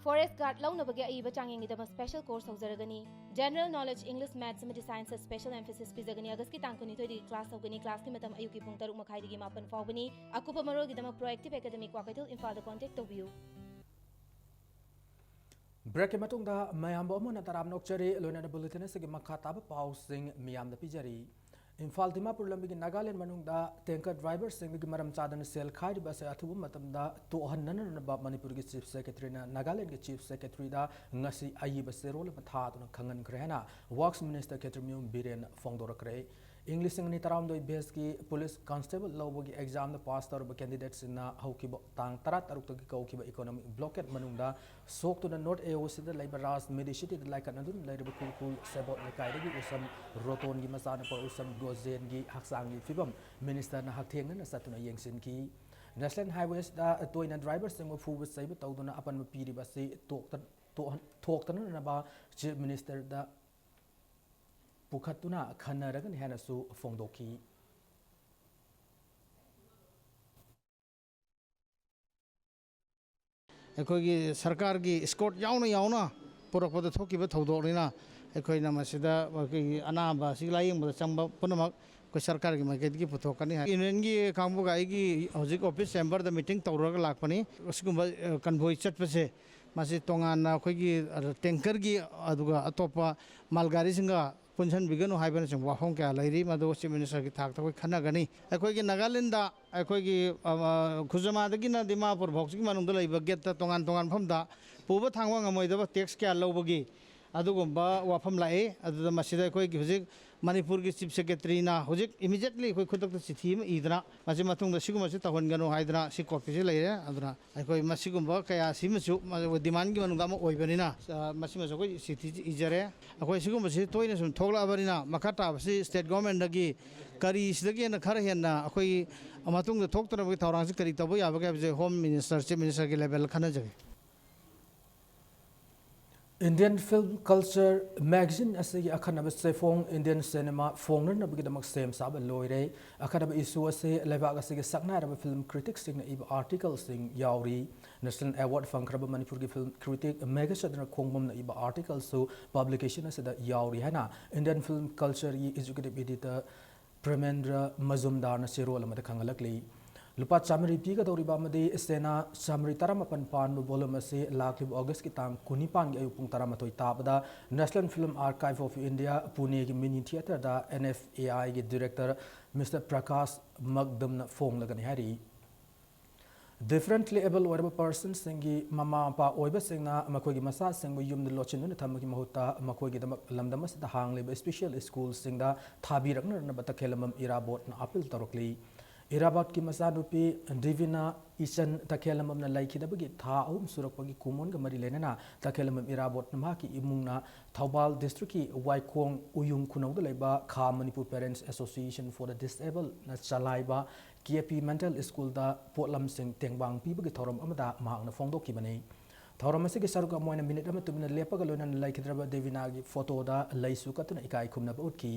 Forest Guard ꯂꯧꯅꯕꯒꯤ ꯑꯏꯕ ꯆꯥꯡꯌꯦꯡꯒꯤꯗꯃꯛ special course ꯍꯧꯖꯔꯒꯅꯤ꯫ General Knowledge, English, Maths ꯑꯃꯗꯤ Scienceꯇ special emphasis ꯄꯤꯖꯒꯅꯤ꯫ Augustꯀꯤ ꯇꯥꯡ ꯀꯨꯟꯅꯤꯊꯣꯏꯗꯒꯤ class ꯍꯧꯒꯅꯤ꯫ Classꯀꯤ ꯃꯇꯝ ꯑꯌꯨꯛꯀꯤ ꯄꯨꯡ ꯇꯔꯨꯛ ꯃꯈꯥꯏꯗꯒꯤ ꯃꯥꯄꯟ ꯐꯥꯎꯕꯅꯤ꯫ ꯑꯀꯨꯞꯄ ꯃꯔꯣꯜꯒꯤꯗꯃꯛ Proactive Academy ꯀ꯭ꯋꯥꯀꯩꯊꯦꯜ, ꯏꯝꯐꯥꯜꯗ contact ꯇꯧꯕꯤꯌꯨ꯫ Breakꯀꯤ ꯃꯇꯨꯡꯗ ꯃꯌꯥꯝꯕꯨ ꯑꯃꯨꯛ ꯍꯟꯅ ꯇꯔꯥꯝꯅ ꯑꯣꯛꯆꯔꯤ꯫ ꯂꯣꯏꯅꯅ bulletin ꯑꯁꯤꯒꯤ ꯃꯈꯥ ꯇꯥꯕ ꯄꯥꯎꯁꯤꯡ ꯃꯤꯌꯥꯝꯗ ꯄꯤꯖꯔꯤ꯫ ꯏꯝꯐꯥꯜ ꯗꯤꯃꯥꯄꯨꯔ ꯂꯝꯕꯤꯒꯤ ꯅꯥꯒꯥꯂꯦꯟ ꯃꯅꯨꯡꯗ tanker driverꯁꯤꯡꯗꯒꯤ ꯃꯔꯝ ꯆꯥꯗꯅ ꯁꯦꯜ ꯈꯥꯏꯔꯤꯕ ꯑꯁꯤ ꯑꯊꯨꯕ ꯃꯇꯝꯗ ꯇꯣꯛꯍꯟꯅꯅꯕ ꯃꯅꯤꯄꯨꯔꯒꯤ Chief Secretaryꯅ ꯅꯥꯒꯥꯂꯦꯟꯒꯤ Chief Secretaryꯗ ꯉꯁꯤ ꯑꯏꯕ ꯆꯦꯔꯣꯜ ꯑꯃ ꯊꯥꯗꯨꯅ ꯈꯪꯍꯟꯈ꯭ꯔꯦ ꯍꯥꯏꯅ Works Minister ꯈꯦꯇ꯭ꯔꯤꯃꯌꯨꯝ ꯕꯤꯔꯦꯟ ꯐꯣꯡꯗꯣꯔꯛꯈ꯭ꯔꯦ꯫ ꯏꯪ ꯂꯤꯁꯤꯡ ꯑꯅꯤ ꯇꯔꯥꯍꯨꯝꯗꯣꯏ batchꯀꯤ police constable ꯂꯧꯕꯒꯤ examꯗ pass ꯇꯧꯔꯕ candidateꯁꯤꯡꯅ ꯍꯧꯈꯤꯕ ꯇꯥꯡ ꯇꯔꯥꯇꯔꯨꯛꯇꯒꯤ ꯀꯧꯈꯤꯕ economic blockade ꯃꯅꯨꯡꯗ ꯁꯣꯛꯇꯨꯅ North ꯑꯦꯑꯣꯁꯤꯗ ꯂꯩꯕ ꯔꯥꯖ ꯃꯦꯗꯤꯁꯤꯇꯤꯗ ꯂꯥꯏꯀꯠꯅꯗꯨꯅ ꯂꯩꯔꯤꯕ ꯈꯨꯔꯈꯨꯜ ꯁꯦꯕꯣꯠ ꯂꯩꯀꯥꯏꯗꯒꯤ ꯎꯁꯝ ꯔꯣꯇꯣꯟꯒꯤ ꯃꯆꯥꯅꯨꯄꯥ ꯎꯁꯝ ꯒꯣꯖꯦꯟꯒꯤ ꯍꯛꯆꯥꯡꯒꯤ ꯐꯤꯕꯝ Ministerꯅ ꯍꯛꯊꯦꯡꯅꯅ ꯆꯠꯇꯨꯅ ꯌꯦꯡꯁꯤꯟꯈꯤ꯫ National Highwayꯁꯤꯗ ꯇꯣꯏꯅ driverꯁꯤꯡꯕꯨ ꯐꯨꯕ ꯆꯩꯕ ꯇꯧꯗꯨꯅ ꯑꯄꯟꯕ ꯄꯤꯔꯤꯕ ꯑꯁꯤ ꯇꯣꯛꯇ-, ꯇꯣꯛꯍꯟ-, ꯊꯣꯛꯇꯅꯅꯕ Chief Ministerꯗ ꯄꯨꯈꯠꯇꯨꯅ ꯈꯟꯅꯔꯒꯅꯤ ꯍꯥꯏꯅꯁꯨ ꯐꯣꯡꯗꯣꯛꯈꯤ꯫ ꯑꯩꯈꯣꯏꯒꯤ ꯁꯔꯀꯥꯔꯒꯤ escort ꯌꯥꯎꯅ ꯌꯥꯎꯅ ꯄꯨꯔꯛꯄꯗ ꯊꯣꯛꯈꯤꯕ ꯊꯧꯗꯣꯛꯅꯤꯅ, ꯑꯩꯈꯣꯏꯅ ꯃꯁꯤꯗ ꯑꯩꯈꯣꯏꯒꯤ ꯑꯅꯥꯕ ꯑꯁꯤ ꯂꯥꯌꯦꯡꯕꯗ ꯆꯪꯕ ꯄꯨꯝꯅꯃꯛ ꯑꯩꯈꯣꯏ ꯁꯔꯀꯥꯔꯒꯤ ꯃꯥꯏꯀꯩꯗꯒꯤ ꯄꯨꯊꯣꯛꯀꯅꯤ ꯍꯥꯏ꯫ ꯌꯨꯅꯤꯌꯟꯒꯤ ꯀꯥꯡꯕꯨꯒ ꯑꯩꯒꯤ ꯍꯧꯖꯤꯛ ꯑꯣꯐꯤꯁ ꯆꯦꯝꯕꯔꯗ ꯃꯤꯇꯤꯡ ꯇꯧꯔꯒ ꯂꯥꯛꯄꯅꯤ꯫ ꯑꯁꯤꯒꯨꯝꯕ, ꯑ, ꯀꯟꯚꯣꯏ ꯆꯠꯄꯁꯦ, ꯃꯁꯤ ꯇꯣꯉꯥꯟꯅ ꯑꯩꯈꯣꯏꯒꯤ, ꯑ, ꯇꯦꯡꯀꯔꯒꯤ, ꯑꯗꯨꯒ ꯑꯇꯣꯞꯄ ꯃꯥꯜ ꯒꯥꯔꯤꯁꯤꯡꯒ ꯄꯨꯟꯁꯤꯟꯕꯤꯒꯅꯨ ꯍꯥꯏꯕꯅꯆꯤꯡꯕ ꯋꯥꯐꯝ ꯀꯌꯥ ꯂꯩꯔꯤ, ꯃꯗꯨ ꯆꯤꯐ ꯃꯤꯅꯤꯁꯇꯔꯒꯤ ꯊꯥꯛꯇ ꯑꯩꯈꯣꯏ ꯈꯟꯅꯒꯅꯤ꯫ ꯑꯩꯈꯣꯏꯒꯤ ꯅꯥꯒꯥꯂꯦꯟꯗ ꯑꯩꯈꯣꯏꯒꯤ, ꯑ, ꯈꯨꯖꯃꯥꯗꯒꯤꯅ ꯗꯤꯃꯥꯄꯨꯔ ꯐꯥꯎꯁꯤꯒꯤ ꯃꯅꯨꯡꯗ ꯂꯩꯕ ꯒꯦꯠꯇ ꯇꯣꯉꯥꯟ ꯇꯣꯉꯥꯟ ꯃꯐꯝꯗ ꯄꯨꯕ ꯊꯥꯡꯕ ꯉꯝꯃꯣꯏꯗꯕ ꯇꯦꯛꯁ ꯀꯌꯥ ꯂꯧꯕꯒꯤ ꯑꯗꯨꯒꯨꯝꯕ ꯋꯥꯐꯝ ꯂꯥꯛꯏ꯫ ꯑꯗꯨꯗ ꯃꯁꯤꯗ ꯑꯩꯈꯣꯏꯒꯤ ꯍꯧꯖꯤꯛ ꯃꯅꯤꯄꯨꯔꯒꯤ ꯆꯤꯐ ꯁꯦꯀ꯭ꯔꯦꯇꯔꯤꯅ ꯍꯧꯖꯤꯛ ꯏꯃꯤꯗꯤꯌꯦꯠꯂꯤ ꯑꯩꯈꯣꯏ ꯈꯨꯗꯛꯇ ꯆꯤꯊꯤ ꯑꯃ ꯏꯗꯅ ꯃꯁꯤ ꯃꯇꯨꯡꯗ ꯁꯤꯒꯨꯝꯕꯁꯤ ꯇꯧꯍꯟꯒꯅꯨ ꯍꯥꯏꯗꯅ ꯁꯤ ꯀꯣꯄꯤꯁꯤ ꯂꯩꯔꯦ꯫ ꯑꯗꯨꯅ ꯑꯩꯈꯣꯏ ꯃꯁꯤꯒꯨꯝꯕ ꯀꯌꯥꯁꯤꯃꯁꯨ ꯗꯤꯃꯥꯟꯒꯤ ꯃꯅꯨꯡꯗ ꯑꯃ ꯑꯣꯏꯕꯅꯤꯅ, ꯑ, ꯃꯁꯤꯃꯁꯨ ꯑꯩꯈꯣꯏ ꯆꯤꯊꯤ ꯏꯖꯔꯦ꯫ ꯑꯩꯈꯣꯏ ꯁꯤꯒꯨꯝꯕꯁꯤ ꯇꯣꯏꯅ ꯁꯨꯝ ꯊꯣꯛꯂꯛꯑꯕꯅꯤꯅ ꯃꯈꯥ ꯇꯥꯕꯁꯤ ꯁ꯭ꯇꯦꯠ ꯒꯣꯔꯃꯦꯟꯗꯒꯤ ꯀꯔꯤꯁꯤꯗꯒꯤ ꯍꯦꯟꯅ ꯈꯔ ꯍꯦꯟꯅ ꯑꯩꯈꯣꯏ ꯃꯇꯨꯡꯗ ꯊꯣꯛꯇꯅꯕꯒꯤ ꯊꯧꯔꯥꯡꯁꯤ ꯀꯔꯤ ꯇꯧꯕ ꯌꯥꯕꯒꯦ ꯍꯥꯏꯕꯁꯦ ꯍꯣꯝ ꯃꯤꯅꯤꯁꯇꯔ, ꯆꯤꯐ ꯃꯤꯅꯤꯁꯇꯔꯒꯤ ꯂꯦꯚꯦꯜꯗ ꯈꯟꯅꯖꯒꯦ꯫ Indian Film Culture magazine ꯑꯁꯤꯒꯤ ꯑꯈꯟꯅꯕ ꯆꯦꯐꯣꯡ Indian cinema ꯐꯣꯡꯅꯅꯕꯒꯤꯗꯃꯛ ꯁꯦꯝ ꯁꯥꯕ ꯂꯣꯏꯔꯦ꯫ ꯑꯈꯟꯅꯕ ꯏꯁꯨ ꯑꯁꯤ ꯂꯩꯕꯥꯛ ꯑꯁꯤꯒꯤ ꯁꯛꯅꯥꯏꯔꯕ ꯐꯤꯂꯝ ꯀ꯭ꯔꯤꯇꯤꯛꯁꯤꯡꯅ ꯏꯕ ꯑꯥꯔꯇꯤꯀꯜꯁꯤꯡ ꯌꯥꯎꯔꯤ꯫ ꯅꯦꯁꯅꯦꯜ ꯑꯦꯋꯥꯔꯗ ꯐꯪꯈ꯭ꯔꯕ ꯃꯅꯤꯄꯨꯔꯒꯤ ꯐꯤꯂꯝ ꯀ꯭ꯔꯤꯇꯤꯛ ꯃꯦꯘꯆꯟꯗ꯭ꯔ ꯈꯣꯡꯕꯝꯅ ꯏꯕ ꯑꯥꯔꯇꯤꯀꯜꯁꯨ ꯄꯕ꯭ꯂꯤꯀꯦꯁꯟ ꯑꯁꯤꯗ ꯌꯥꯎꯔꯤ ꯍꯥꯏꯅ Indian Film Cultureꯒꯤ ꯑꯦꯛꯖꯤꯀ꯭ꯌꯨꯇꯤꯚ ꯑꯦꯗꯤꯇꯔ ꯄ꯭ꯔꯦꯃꯦꯟꯗ꯭ꯔ ꯃꯖꯨꯝꯗꯥꯔꯅ ꯆꯦꯔꯣꯜ ꯑꯃꯗ ꯈꯪꯍꯜꯂꯛꯂꯤ꯫ ꯂꯨꯄꯥ ꯆꯥꯃꯔꯤ ꯄꯤꯒꯗꯧꯔꯤꯕ ꯑꯃꯗꯤ ꯁꯦꯅꯥ ꯆꯥꯃꯔꯤ ꯇꯔꯥꯃꯥꯄꯟ ꯄꯥꯟꯕ ꯚꯣꯂꯨꯝ ꯑꯁꯤ ꯂꯥꯛꯂꯤꯕ ꯑꯣꯒꯁꯀꯤ ꯇꯥꯡ ꯀꯨꯟꯅꯤꯄꯥꯟꯒꯤ ꯑꯌꯨꯛ ꯄꯨꯡ ꯇꯔꯥꯃꯥꯊꯣꯏ ꯇꯥꯕꯗ National Film Archive of India, ꯄꯨꯅꯦꯒꯤ ꯃꯤꯅꯤ ꯊꯤꯌꯦꯇꯔꯗ N F A Iꯒꯤ ꯗꯤꯔꯦꯛꯇꯔ ꯃꯤꯁꯇꯔ ꯄ꯭ꯔꯀꯥꯁ ꯃꯛꯗꯝꯅ ꯐꯣꯡꯂꯒꯅꯤ ꯍꯥꯏꯔꯤ꯫ Differently able ꯑꯣꯏꯔꯕ ꯄꯔꯁꯟꯁꯤꯡꯒꯤ ꯃꯃꯥ ꯃꯄꯥ ꯑꯣꯏꯕꯁꯤꯡꯅ ꯃꯈꯣꯏꯒꯤ ꯃꯆꯥꯁꯤꯡꯕꯨ ꯌꯨꯝꯗ ꯂꯣꯠꯁꯤꯟꯗꯨꯅ ꯊꯝꯕꯒꯤ ꯃꯍꯨꯠꯇ ꯃꯈꯣꯏꯒꯤꯗꯃꯛ ꯂꯝꯗꯝ ꯑꯁꯤꯗ ꯍꯥꯡꯂꯤꯕ ꯏꯁꯄꯤꯁꯤꯌꯦꯜ ꯁ꯭ꯀꯨꯜꯁꯤꯡꯗ ꯊꯥꯕꯤꯔꯛꯅꯅꯕ ꯇꯈꯦꯂꯝꯕꯝ ꯏꯔꯥꯕꯣꯠꯅ ꯑꯥꯄꯤꯜ ꯇꯧꯔꯛꯂꯤ꯫ ꯏꯔꯥꯕꯣꯠꯀꯤ ꯃꯆꯥꯅꯨꯄꯤ ꯗꯤꯚꯤꯅꯥ ꯏꯆꯟ ꯇꯈꯦꯂꯝꯕꯝꯅ ꯂꯩꯈꯤꯗꯕꯒꯤ ꯊꯥ ꯑꯍꯨꯝ ꯁꯨꯔꯛꯄꯒꯤ ꯀꯨꯃꯣꯟꯒ ꯃꯔꯤ ꯂꯩꯅꯅ ꯇꯈꯦꯂꯝꯕꯝ ꯏꯔꯥꯕꯣꯠꯅ ꯃꯍꯥꯛꯀꯤ ꯏꯃꯨꯡꯅ ꯊꯧꯕꯥꯜ ꯗꯤꯁꯇ꯭ꯔꯤꯛꯀꯤ ꯋꯥꯏꯈꯣꯡ ꯎꯌꯨꯡ ꯈꯨꯅꯧꯗ ꯂꯩꯕ ꯈꯥ Manipur Parents Association for the Disabledꯅ ꯆꯂꯥꯏꯕ K P Mental Schoolꯗ ꯄꯣꯠꯂꯝꯁꯤꯡ ꯇꯦꯡꯕꯥꯡ ꯄꯤꯕꯒꯤ ꯊꯧꯔꯝ ꯑꯃꯗ ꯃꯍꯥꯛꯅ ꯐꯣꯡꯗꯣꯛꯈꯤꯕꯅꯤ꯫ ꯊꯧꯔꯝ ꯑꯁꯤꯒꯤ ꯁꯔꯨꯛ ꯑꯃ ꯑꯣꯏꯅ ꯃꯤꯅꯤꯠ ꯑꯃ ꯇꯨꯃꯤꯟꯅ ꯂꯦꯞꯄꯒ ꯂꯣꯏꯅꯅ ꯂꯩꯈꯤꯗ꯭ꯔꯕ ꯗꯦꯕꯤꯅꯥꯒꯤ ꯐꯣꯇꯣꯗ ꯂꯩꯁꯨ ꯀꯠꯇꯨꯅ ꯏꯀꯥꯏ ꯈꯨꯝꯅꯕ ꯎꯠꯈꯤ꯫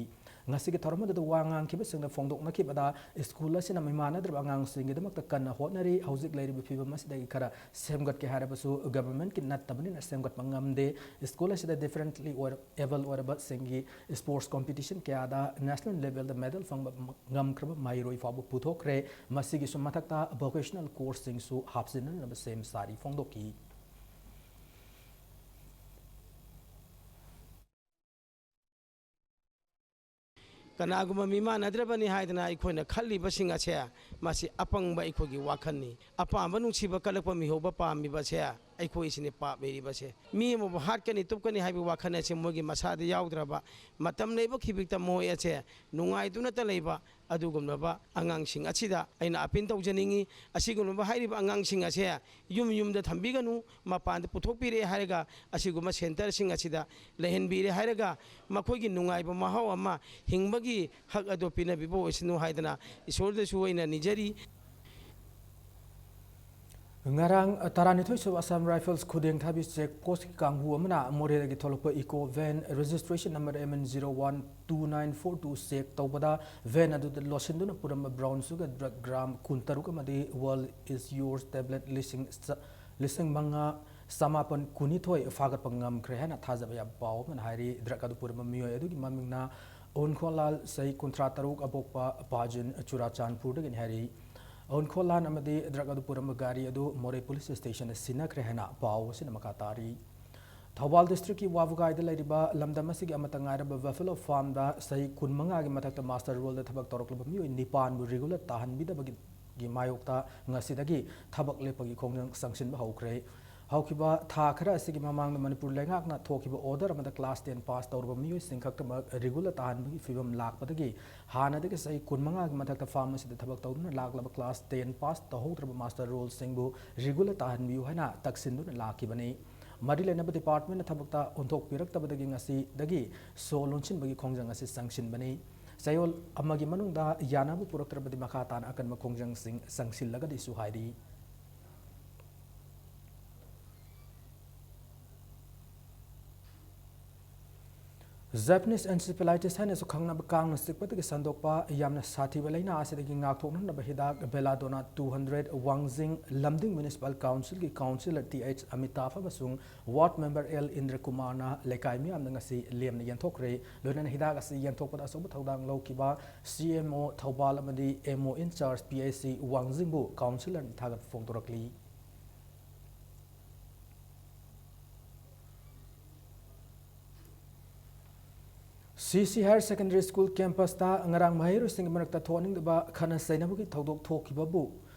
ꯉꯁꯤꯒꯤ ꯊꯧꯔꯝ ꯑꯗꯨꯗ ꯋꯥ ꯉꯥꯡꯈꯤꯕꯁꯤꯡꯅ ꯐꯣꯡꯗꯣꯛꯅꯈꯤꯕꯗ, ꯁ꯭ꯀꯨꯜ ꯑꯁꯤꯅ ꯃꯤꯃꯥꯟꯅꯗ꯭ꯔꯕ ꯑꯉꯥꯡꯁꯤꯡꯒꯤꯗꯃꯛꯇ ꯀꯟꯅ ꯍꯣꯠꯅꯔꯤ꯫ ꯍꯧꯖꯤꯛ ꯂꯩꯔꯤꯕ ꯐꯤꯕꯝ ꯑꯁꯤꯗꯒꯤ ꯈꯔ ꯁꯦꯝꯒꯠꯀꯦ ꯍꯥꯏꯔꯕꯁꯨ, ꯒꯚꯔꯟꯃꯦꯟꯠꯀꯤ ꯅꯠꯇꯕꯅꯤꯅ ꯁꯦꯝꯒꯠꯄ ꯉꯝꯗꯦ꯫ ꯁ꯭ꯀꯨꯜ ꯑꯁꯤꯗ differently ꯑꯣꯏꯔ-, able ꯑꯣꯏꯔꯕꯁꯤꯡꯒꯤ sports competition ꯀꯌꯥꯗ national levelꯗ medal ꯐꯪꯕ ꯉꯝꯈ꯭ꯔꯕ ꯃꯍꯩꯔꯣꯏ ꯐꯥꯎꯕ ꯄꯨꯊꯣꯛꯈ꯭ꯔꯦ꯫ ꯃꯁꯤꯒꯤꯁꯨ ꯃꯊꯛꯇ vocational courseꯁꯤꯡꯁꯨ ꯍꯥꯞꯆꯤꯟꯅꯅꯕ ꯁꯦꯝ ꯁꯥꯔꯤ ꯐꯣꯡꯗꯣꯛꯈꯤ꯫ ꯀꯅꯥꯒꯨꯝꯕ ꯃꯤꯃꯥꯟꯅꯗ꯭ꯔꯕꯅꯤ ꯍꯥꯏꯗꯅ ꯑꯩꯈꯣꯏꯅ ꯈꯜꯂꯤꯕꯁꯤꯡ ꯑꯁꯦ, ꯃꯁꯤ ꯑꯄꯪꯕ ꯑꯩꯈꯣꯏꯒꯤ ꯋꯥꯈꯜꯅꯤ꯫ ꯑꯄꯥꯝꯕ ꯅꯨꯡꯁꯤꯕ ꯀꯜꯂꯛꯄ ꯃꯤꯍꯧꯕ ꯄꯥꯝꯃꯤꯕꯁꯦ ꯑꯩꯈꯣꯏꯁꯤꯅꯤ ꯄꯥꯞ ꯂꯩꯔꯤꯕꯁꯦ꯫ ꯃꯤ ꯑꯃꯕꯨ ꯍꯥꯠꯀꯅꯤ, ꯇꯨꯞꯀꯅꯤ ꯍꯥꯏꯕꯒꯤ ꯋꯥꯈꯜ ꯑꯁꯦ ꯃꯣꯏꯒꯤ ꯃꯁꯥꯗ ꯌꯥꯎꯗ꯭ꯔꯕ, ꯃꯇꯝ ꯂꯩꯕ ꯈꯤꯕꯤꯛꯇ ꯃꯣꯏ ꯑꯁꯦ ꯅꯨꯡꯉꯥꯏꯗꯨꯅꯇ ꯂꯩꯕ ꯑꯗꯨꯒꯨꯝꯂꯕ ꯑꯉꯥꯡꯁꯤꯡ ꯑꯁꯤꯗ ꯑꯩꯅ appeal ꯇꯧꯖꯅꯤꯡꯏ꯫ ꯑꯁꯤꯒꯨꯝꯂꯕ ꯍꯥꯏꯔꯤꯕ ꯑꯉꯥꯡꯁꯤꯡ ꯑꯁꯦ ꯌꯨꯝ ꯌꯨꯝꯗ ꯊꯝꯕꯤꯒꯅꯨ, ꯃꯄꯥꯟꯗ ꯄꯨꯊꯣꯛꯄꯤꯔꯦ ꯍꯥꯏꯔꯒ ꯑꯁꯤꯒꯨꯝꯕ centreꯁꯤꯡ ꯑꯁꯤꯗ ꯂꯩꯍꯟꯕꯤꯔꯦ ꯍꯥꯏꯔꯒ ꯃꯈꯣꯏꯒꯤ ꯅꯨꯡꯉꯥꯏꯕ ꯃꯍꯥꯎ ꯑꯃ, ꯍꯤꯡꯕꯒꯤ ꯍꯛ ꯑꯗꯨ ꯄꯤꯅꯕꯤꯕ ꯑꯣꯏꯁꯅꯨ ꯍꯥꯏꯗꯅ ꯏꯁꯣꯔꯗꯁꯨ ꯑꯩꯅ ꯅꯤꯖꯔꯤ꯫ ꯉꯔꯥꯡ ꯇꯔꯥꯅꯤꯊꯣꯏ ꯁꯨꯕ Assam Rifles ꯈꯨꯗꯦꯡ ꯊꯥꯕꯤ check postꯀꯤ ꯀꯥꯡꯕꯨ ꯑꯃꯅ ꯃꯣꯔꯦꯗꯒꯤ ꯊꯣꯛꯂꯛꯄ eco van registration number M N zero one two nine four two check ꯇꯧꯕꯗ van ꯑꯗꯨꯗ ꯂꯣꯠꯁꯤꯟꯗꯨꯅ ꯄꯨꯔꯝꯕ brown sugar drug gram ꯀꯨꯟꯇꯔꯨꯛ ꯑꯃꯗꯤ World is Yours tablet ꯂꯤꯁꯤꯡ ꯆ-, ꯂꯤꯁꯤꯡ ꯃꯉꯥ ꯆꯃꯥꯄꯟ ꯀꯨꯟꯅꯤꯊꯣꯏ ꯐꯥꯒꯠꯄ ꯉꯝꯈ꯭ꯔꯦ ꯍꯥꯏꯅ ꯊꯥꯖꯕ ꯌꯥꯕ ꯄꯥꯎ ꯑꯃꯅ ꯍꯥꯏꯔꯤ꯫ Drug ꯑꯗꯨ ꯄꯨꯔꯝꯕ ꯃꯤꯑꯣꯏ ꯑꯗꯨꯒꯤ ꯃꯃꯤꯡꯅ ꯑꯎꯟꯈꯣꯂꯥꯜ, ꯆꯍꯤ ꯀꯨꯟꯊ꯭ꯔꯥ ꯇꯔꯨꯛ, ꯑꯄꯣꯛꯄ ꯄꯥꯖꯨꯟ, ꯆꯨꯔꯥꯆꯥꯟꯄꯨꯔꯗꯒꯤꯅꯤ ꯍꯥꯏꯔꯤ꯫ ꯑꯎꯟꯈꯣꯂꯥꯜ ꯑꯃꯗꯤ drug ꯑꯗꯨ ꯄꯨꯔꯝꯕ ꯒꯥꯔꯤ ꯑꯗꯨ ꯃꯣꯔꯦ police stationꯗ ꯁꯤꯟꯅꯈ꯭ꯔꯦ ꯍꯥꯏꯅ ꯄꯥꯎ ꯑꯁꯤꯅ ꯃꯈꯥ ꯇꯥꯔꯤ꯫ ꯊꯧꯕꯥꯜ districtꯀꯤ ꯋꯥꯕꯒꯥꯏꯗ ꯂꯩꯔꯤꯕ ꯂꯝꯗꯝ ꯑꯁꯤꯒꯤ ꯑꯃꯠꯇ ꯉꯥꯏꯔꯕ buffalo farmꯗ ꯆꯍꯤ ꯀꯨꯟꯃꯉꯥꯒꯤ ꯃꯊꯛꯇ master rollꯗ ꯊꯕꯛ ꯇꯧꯔꯛꯂꯕ ꯃꯤꯑꯣꯏ ꯅꯤꯄꯥꯟꯕꯨ regular ꯇꯥꯍꯟꯕꯤꯗꯕꯒꯤ ꯃꯥꯌꯣꯛꯇ ꯉꯁꯤꯗꯒꯤ ꯊꯕꯛ ꯂꯦꯞꯄꯒꯤ ꯈꯣꯡꯖꯪ ꯆꯪꯁꯤꯟꯕ ꯍꯧꯈ꯭ꯔꯦ꯫ ꯍꯧꯈꯤꯕ ꯊꯥ ꯈꯔ ꯑꯁꯤꯒꯤ ꯃꯃꯥꯡꯗ ꯃꯅꯤꯄꯨꯔ ꯂꯩꯉꯥꯛꯅ ꯊꯣꯛꯈꯤꯕ order ꯑꯃꯗ class ten pass ꯇꯧꯔꯕ ꯃꯤꯑꯣꯏꯁꯤꯡ ꯈꯛꯇꯃꯛ regular ꯇꯥꯍꯟꯕꯒꯤ ꯐꯤꯕꯝ ꯂꯥꯛꯄꯗꯒꯤ ꯍꯥꯟꯅꯗꯒꯤ ꯆꯍꯤ ꯀꯨꯟꯃꯉꯥꯒꯤ ꯃꯊꯛꯇ farm ꯑꯁꯤꯗ ꯊꯕꯛ ꯇꯧꯗꯨꯅ ꯂꯥꯛꯂꯕ class ten pass ꯇꯧꯍꯧꯗ꯭ꯔꯕ master rollꯁꯤꯡꯕꯨ regular ꯇꯥꯍꯟꯕꯤꯌꯨ ꯍꯥꯏꯅ ꯇꯛꯁꯤꯟꯗꯨꯅ ꯂꯥꯛꯈꯤꯕꯅꯤ꯫ ꯃꯔꯤ ꯂꯩꯅꯕ departmentꯅ ꯊꯕꯛꯇ ꯑꯣꯟꯊꯣꯛꯄꯤꯔꯛꯇꯕꯗꯒꯤ ꯉꯁꯤꯗꯒꯤ ꯁꯣ ꯂꯣꯟꯁꯤꯟꯕꯒꯤ ꯈꯣꯡꯖꯪ ꯑꯁꯤ ꯆꯪꯁꯤꯟꯕꯅꯤ꯫ ꯆꯌꯣꯜ ꯑꯃꯒꯤ ꯃꯅꯨꯡꯗ ꯌꯥꯅꯕ ꯄꯨꯔꯛꯇ꯭ꯔꯕꯗꯤ ꯃꯈꯥ ꯇꯥꯅ ꯑꯀꯟꯕ ꯈꯣꯡꯖꯪꯁꯤꯡ ꯆꯪꯁꯤꯜꯂꯒꯅꯤꯁꯨ ꯍꯥꯏꯔꯤ꯫ Japanese encephalitis ꯍꯥꯏꯅꯁꯨ ꯈꯪꯅꯕ ꯀꯥꯡꯅ ꯆꯤꯛꯄꯗꯒꯤ ꯁꯟꯗꯣꯛꯄ ꯌꯥꯝꯅ ꯁꯥꯊꯤꯕ ꯂꯥꯏꯅꯥ ꯑꯁꯤꯗꯒꯤ ꯉꯥꯛꯊꯣꯛꯅꯅꯕ ꯍꯤꯗꯥꯛ Belladonna two hundred ꯋꯥꯡꯖꯤꯡ ꯂꯝꯗꯤꯡ Municipal Councilꯒꯤ Councillor T H Amitabh ꯑꯃꯁꯨꯡ Ward Member L ꯏꯟꯗ꯭ꯔ ꯀꯨꯃꯥꯔꯅ ꯂꯩꯀꯥꯏ ꯃꯤꯌꯥꯝꯗ ꯉꯁꯤ ꯂꯦꯝꯅ ꯌꯦꯟꯊꯣꯛꯈ꯭ꯔꯦ꯫ ꯂꯣꯏꯅꯅ ꯍꯤꯗꯥꯛ ꯑꯁꯤ ꯌꯦꯟꯊꯣꯛꯄꯗ ꯑꯆꯧꯕ ꯊꯧꯗꯥꯡ ꯂꯧꯈꯤꯕ C M O ꯊꯧꯕꯥꯜ ꯑꯃꯗꯤ M O in charge P H C ꯋꯥꯡꯖꯤꯡꯕꯨ Councilorꯅ ꯊꯥꯒꯠꯄ ꯐꯣꯡꯗꯣꯔꯛꯂꯤ꯫ C C Higher Secondary School campusꯇ ꯉꯔꯥꯡ ꯃꯍꯩꯔꯣꯏꯁꯤꯡꯒꯤ ꯃꯔꯛꯇ ꯊꯣꯛꯍꯟꯅꯤꯡꯗꯕ ꯈꯠꯅ ꯆꯩꯅꯕꯒꯤ ꯊꯧꯗꯣꯛ ꯊꯣꯛꯈꯤꯕꯕꯨ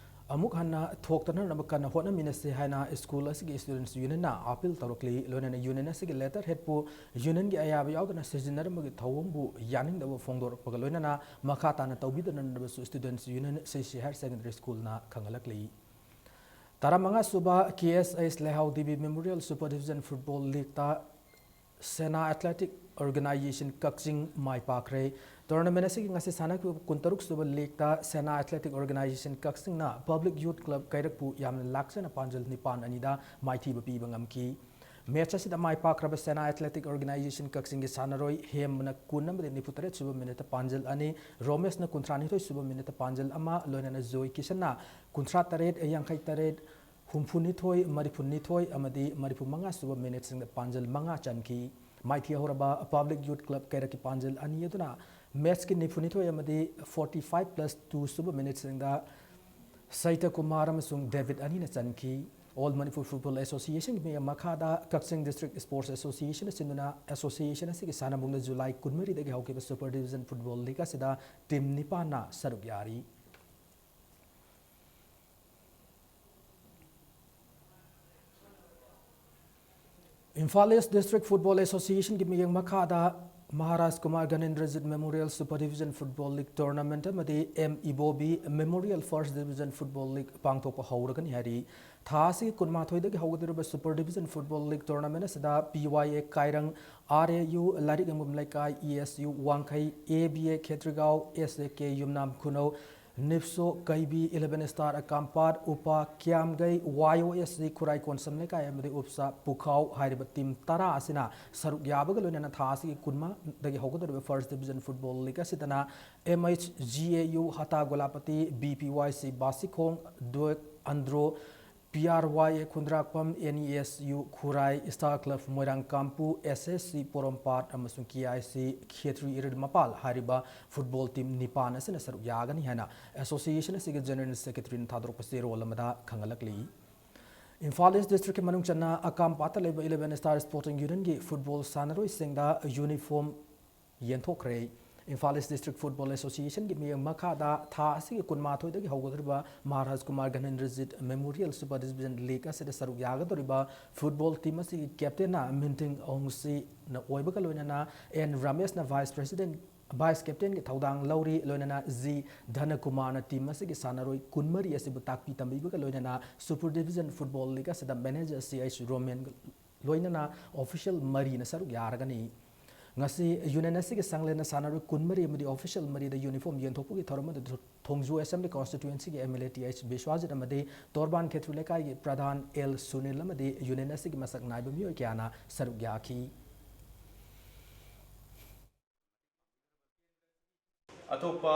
ꯑꯃꯨꯛ ꯍꯟꯅ ꯊꯣꯛꯇꯅꯅꯕ ꯀꯟꯅ ꯍꯣꯠꯅꯃꯤꯟꯅꯁꯤ ꯍꯥꯏꯅ school ꯑꯁꯤꯒꯤ Students Unionꯅ appeal ꯇꯧꯔꯛꯂꯤ꯫ ꯂꯣꯏꯅꯅ union ꯑꯁꯤꯒꯤ letterheadꯄꯨ unionꯒꯤ ꯑꯌꯥꯕ ꯌꯥꯎꯗꯅ ꯁꯤꯖꯤꯟꯅꯔꯝꯕꯒꯤ ꯊꯧꯑꯣꯡꯕꯨ ꯌꯥꯅꯤꯡꯗꯕ ꯐꯣꯡꯗꯣꯔꯛꯄꯒ ꯂꯣꯏꯅꯅ ꯃꯈꯥ ꯇꯥꯅ ꯇꯧꯕꯤꯗꯅꯕꯁꯨ Students Union C C Higher Secondary Schoolꯅ ꯈꯪꯍꯜꯂꯛꯂꯤ꯫ ꯇꯔꯥꯃꯉꯥ ꯁꯨꯕ K S H ꯂꯩꯍꯥꯎ Devi Memorial Super Division Football Leagueꯇ Sena Athletic Organization ꯀꯛꯆꯤꯡ ꯃꯥꯏ ꯄꯥꯛꯈ꯭ꯔꯦ꯫ Tournament ꯑꯁꯤꯒꯤ ꯉꯁꯤ ꯁꯥꯟꯅꯈꯤꯕ ꯀꯨꯟꯇꯔꯨꯛ ꯁꯨꯕ leagueꯇ Sena Athletic Organization ꯀꯛꯆꯤꯡꯅ Public Youth Club ꯀꯩꯔꯛꯄꯨ ꯌꯥꯝꯅ ꯂꯥꯛꯆꯅ ꯄꯥꯟꯖꯜ ꯅꯤꯄꯥꯟ ꯑꯅꯤꯗ ꯃꯥꯏꯊꯤꯕ ꯄꯤꯕ ꯉꯝꯈꯤ꯫ Match ꯑꯁꯤꯗ ꯃꯥꯏ ꯄꯥꯛꯈ꯭ꯔꯕ Sena Athletic Organization ꯀꯛꯆꯤꯡꯒꯤ ꯁꯥꯟꯅꯔꯣꯏ ꯍꯦꯝꯕꯅ ꯀꯨꯟ ꯑꯃꯗꯤ ꯅꯤꯐꯨ ꯇꯔꯦꯠ ꯁꯨꯕ minuteꯇ ꯄꯥꯟꯖꯜ ꯑꯅꯤ, ꯔꯣꯃꯦꯁꯅ ꯀꯨꯟꯊ꯭ꯔꯥ ꯅꯤꯊꯣꯏ ꯁꯨꯕ minuteꯇ ꯄꯥꯟꯖꯜ ꯑꯃ, ꯂꯣꯏꯅꯅ ꯖꯣꯏ ꯀꯤꯁꯟꯅ ꯀꯨꯟꯊ꯭ꯔꯥ ꯇꯔꯦꯠ, ꯌꯥꯡꯈꯩ ꯇꯔꯦꯠ, ꯍꯨꯝꯐꯨ ꯅꯤꯊꯣꯏ, ꯃꯔꯤꯐꯨ ꯅꯤꯊꯣꯏ ꯑꯃꯗꯤ ꯃꯔꯤꯐꯨ ꯃꯉꯥ ꯁꯨꯕ minuteꯁꯤꯡꯗ ꯄꯥꯟꯖꯜ ꯃꯉꯥ ꯆꯟꯈꯤ꯫ ꯃꯥꯏꯊꯤ ꯍꯧꯔꯕ Public Youth Club ꯀꯩꯔꯛꯀꯤ ꯄꯥꯟꯖꯜ ꯑꯅꯤ ꯑꯗꯨꯅ matchꯀꯤ ꯅꯤꯐꯨ ꯅꯤꯊꯣꯏ ꯑꯃꯗꯤ forty five plus two ꯁꯨꯕ minuteꯁꯤꯡꯗ ꯁꯩꯇ ꯀꯨꯃꯥꯔ ꯑꯃꯁꯨꯡ ꯗꯦꯕꯤꯠ ꯑꯅꯤꯅ ꯆꯟꯈꯤ꯫ All Manipur Football Associationꯒꯤ ꯃꯤꯠꯌꯦꯡ ꯃꯈꯥꯗ ꯀꯛꯆꯤꯡ District Sports Associationꯅ ꯁꯤꯟꯗꯨꯅ association ꯑꯁꯤꯒꯤ ꯁꯥꯟꯅꯕꯨꯡꯗ July ꯀꯨꯟꯃꯔꯤꯗꯒꯤ ꯍꯧꯈꯤꯕ Super Division Football League ꯑꯁꯤꯗ team ꯅꯤꯄꯥꯟꯅ ꯁꯔꯨꯛ ꯌꯥꯔꯤ꯫ Imphal East District Football Associationꯒꯤ ꯃꯤꯠꯌꯦꯡ ꯃꯈꯥꯗ Maharaj Kumar ꯒꯅꯦꯟꯗ꯭ꯔꯖꯤꯠ Memorial Super Division Football League Tournament ꯑꯃꯗꯤ M Ibobi Memorial First Division Football League ꯄꯥꯡꯊꯣꯛꯄ ꯍꯧꯔꯒꯅꯤ ꯍꯥꯏꯔꯤ꯫ ꯊꯥ ꯑꯁꯤꯒꯤ ꯀꯨꯟꯃꯥꯊꯣꯏꯗꯒꯤ ꯍꯧꯒꯗꯧꯔꯤꯕ Super Division Football League Tournament ꯑꯁꯤꯗ P Y A ꯀꯥꯏꯔꯪ, R A U ꯂꯥꯏꯔꯤꯛ ꯌꯦꯡꯐꯝ ꯂꯩꯀꯥꯏ, E S U ꯋꯥꯡꯈꯩ, A B A Khetrigao, S A K Yumnam Khunou, ꯅꯤꯞꯁꯣ, ꯀꯩꯕꯤ, ꯏꯂꯦꯚꯦꯟ ꯁ꯭ꯇꯥꯔ, ꯑꯀꯥꯝꯄꯥꯠ, ꯎꯄꯥ, ꯀ꯭ꯌꯥꯝꯒꯩ, ꯋꯥꯏ ꯑꯣ ꯑꯦꯁ ꯁꯤ, ꯈꯨꯔꯥꯏ ꯀꯣꯟꯁꯝ ꯂꯩꯀꯥꯏ ꯑꯃꯗꯤ ꯎꯞꯁꯥ ꯄꯨꯈꯥꯎ ꯍꯥꯏꯔꯤꯕ ꯇꯤꯝ ꯇꯔꯥ ꯑꯁꯤꯅ ꯁꯔꯨꯛ ꯌꯥꯕꯒ ꯂꯣꯏꯅꯅ ꯊꯥ ꯑꯁꯤꯒꯤ ꯀꯨꯟꯃꯉꯥꯗꯒꯤ ꯍꯧꯒꯗꯧꯔꯤꯕ ꯐꯥꯔꯁ ꯗꯤꯕꯤꯖꯟ ꯐꯨꯠꯕꯣꯜ ꯂꯤꯒ ꯑꯁꯤꯗꯅ M H G A U Hatta Golapati, B P Y C Bashikhong, ꯗꯣꯏꯛ Andro, P R Y A Khundrakpam, N E S U Khurai, star club Moirangkampu, S S C Porompat ꯑꯃꯁꯨꯡ ꯀꯦ ꯑꯥꯏ ꯁꯤ ꯈꯦꯇ꯭ꯔꯤ ꯏꯔꯤꯜ ꯃꯄꯥꯜ ꯍꯥꯏꯔꯤꯕ ꯐꯨꯠꯕꯣꯜ ꯇꯤꯝ ꯅꯤꯄꯥꯟ ꯑꯁꯤꯅ ꯁꯔꯨꯛ ꯌꯥꯒꯅꯤ ꯍꯥꯏꯅ ꯑꯦꯁꯣꯁꯤꯌꯦꯁꯟ ꯑꯁꯤꯒꯤ ꯖꯦꯅꯔꯦꯜ ꯁꯦꯀ꯭ꯔꯦꯇꯔꯤꯅ ꯊꯥꯗꯣꯔꯛꯄ ꯆꯦꯔꯣꯜ ꯑꯃꯗ ꯈꯪꯍꯜꯂꯛꯂꯤ꯫ ꯏꯝꯐꯥꯜ ꯏꯁ ꯗꯤꯁꯇ꯭ꯔꯤꯛꯀꯤ ꯃꯅꯨꯡ ꯆꯟꯅ ꯑꯀꯥꯝꯄꯥꯠꯇ ꯂꯩꯕ ꯏꯂꯦꯚꯦꯟ ꯁ꯭ꯇꯥꯔ ꯁ꯭ꯄꯣꯔꯇꯤꯡ ꯌꯨꯅꯤꯌꯟꯒꯤ ꯐꯨꯠꯕꯣꯜ ꯁꯥꯟꯅꯔꯣꯏꯁꯤꯡꯗ ꯌꯨꯅꯤꯐꯣꯔꯝ ꯌꯦꯟꯊꯣꯛꯈ꯭ꯔꯦ꯫ ꯏꯝꯐꯥꯜ ꯏꯁ ꯗꯤꯁꯇ꯭ꯔꯤꯛ ꯐꯨꯠꯕꯣꯜ ꯑꯦꯁꯣꯁꯤꯌꯦꯁꯟꯒꯤ ꯃꯤꯠꯌꯦꯡ ꯃꯈꯥꯗ ꯊꯥ ꯑꯁꯤꯒꯤ ꯀꯨꯟꯃꯥꯊꯣꯏꯗꯒꯤ ꯍꯧꯒꯗꯧꯔꯤꯕ Maharaj Kumar Ganendrajit memorial super division league ꯑꯁꯤꯗ ꯁꯔꯨꯛ ꯌꯥꯒꯗꯧꯔꯤꯕ ꯐꯨꯠꯕꯣꯜ ꯇꯤꯝ ꯑꯁꯤꯒꯤ ꯀꯦꯞꯇꯦꯟꯅ ꯃꯤꯟꯇꯤꯡ ꯑꯣꯡꯁꯤꯅ ꯑꯣꯏꯕꯒ ꯂꯣꯏꯅꯅ ꯑꯦꯟ ꯔꯥꯃꯦꯁꯅ ꯚꯥꯏꯁ ꯄ꯭ꯔꯦꯁꯤꯗꯦꯟ, ꯚꯥꯏꯁ ꯀꯦꯞꯇꯦꯟꯒꯤ ꯊꯧꯗꯥꯡ ꯂꯧꯔꯤ, ꯂꯣꯏꯅꯅ ꯖꯤ ꯙꯅꯀꯨꯃꯥꯔꯅ ꯇꯤꯝ ꯑꯁꯤꯒꯤ ꯁꯥꯟꯅꯔꯣꯏ ꯀꯨꯟꯃꯔꯤ ꯑꯁꯤꯕꯨ ꯇꯥꯛꯄꯤ ꯇꯝꯕꯤꯕꯒ ꯂꯣꯏꯅꯅ ꯁꯨꯄꯔ ꯗꯤꯕꯤꯖꯟ ꯐꯨꯠꯕꯣꯜ ꯂꯤꯒ ꯑꯁꯤꯗ ꯃꯦꯅꯦꯖꯔ ꯁꯤ ꯑꯩꯆ ꯔꯣꯃꯦꯟ ꯂꯣꯏꯅꯅ ꯑꯣꯐꯤꯁꯤꯌꯦꯜ ꯃꯔꯤꯅ ꯁꯔꯨꯛ ꯌꯥꯔꯒꯅꯤ꯫ ꯉꯁꯤ ꯌꯨꯅꯤꯌꯟ ꯑꯁꯤꯒꯤ ꯁꯪꯂꯦꯟꯅ ꯁꯥꯟꯅꯔꯣꯏ ꯀꯨꯟꯃꯔꯤ ꯑꯃꯗꯤ ꯑꯣꯐꯤꯁꯤꯌꯦꯜ ꯃꯔꯤꯗ ꯌꯨꯅꯤꯐꯣꯔꯝ ꯌꯦꯟꯊꯣꯛꯄꯒꯤ ꯊꯧꯔꯝ ꯑꯗꯨ ꯊꯣꯡꯖꯨ ꯑꯦꯁꯦꯝꯕ꯭ꯂꯤ ꯀꯣꯟꯁꯇꯤꯇ꯭ꯋꯦꯟꯁꯤꯒꯤ M L A T H Biswajit ꯑꯃꯗꯤ ꯇꯣꯔꯕꯥꯟ ꯈꯦꯇ꯭ꯔꯤ ꯂꯩꯀꯥꯏꯒꯤ ꯄ꯭ꯔꯙꯥꯟ ꯑꯦꯜ ꯁꯨꯅꯤꯜ ꯑꯃꯗꯤ ꯌꯨꯅꯤꯌꯟ ꯑꯁꯤꯒꯤ ꯃꯁꯛ ꯅꯥꯏꯕ ꯃꯤꯑꯣꯏ ꯀꯌꯥꯅ ꯁꯔꯨꯛ ꯌꯥꯈꯤ꯫ ꯑꯇꯣꯞꯄ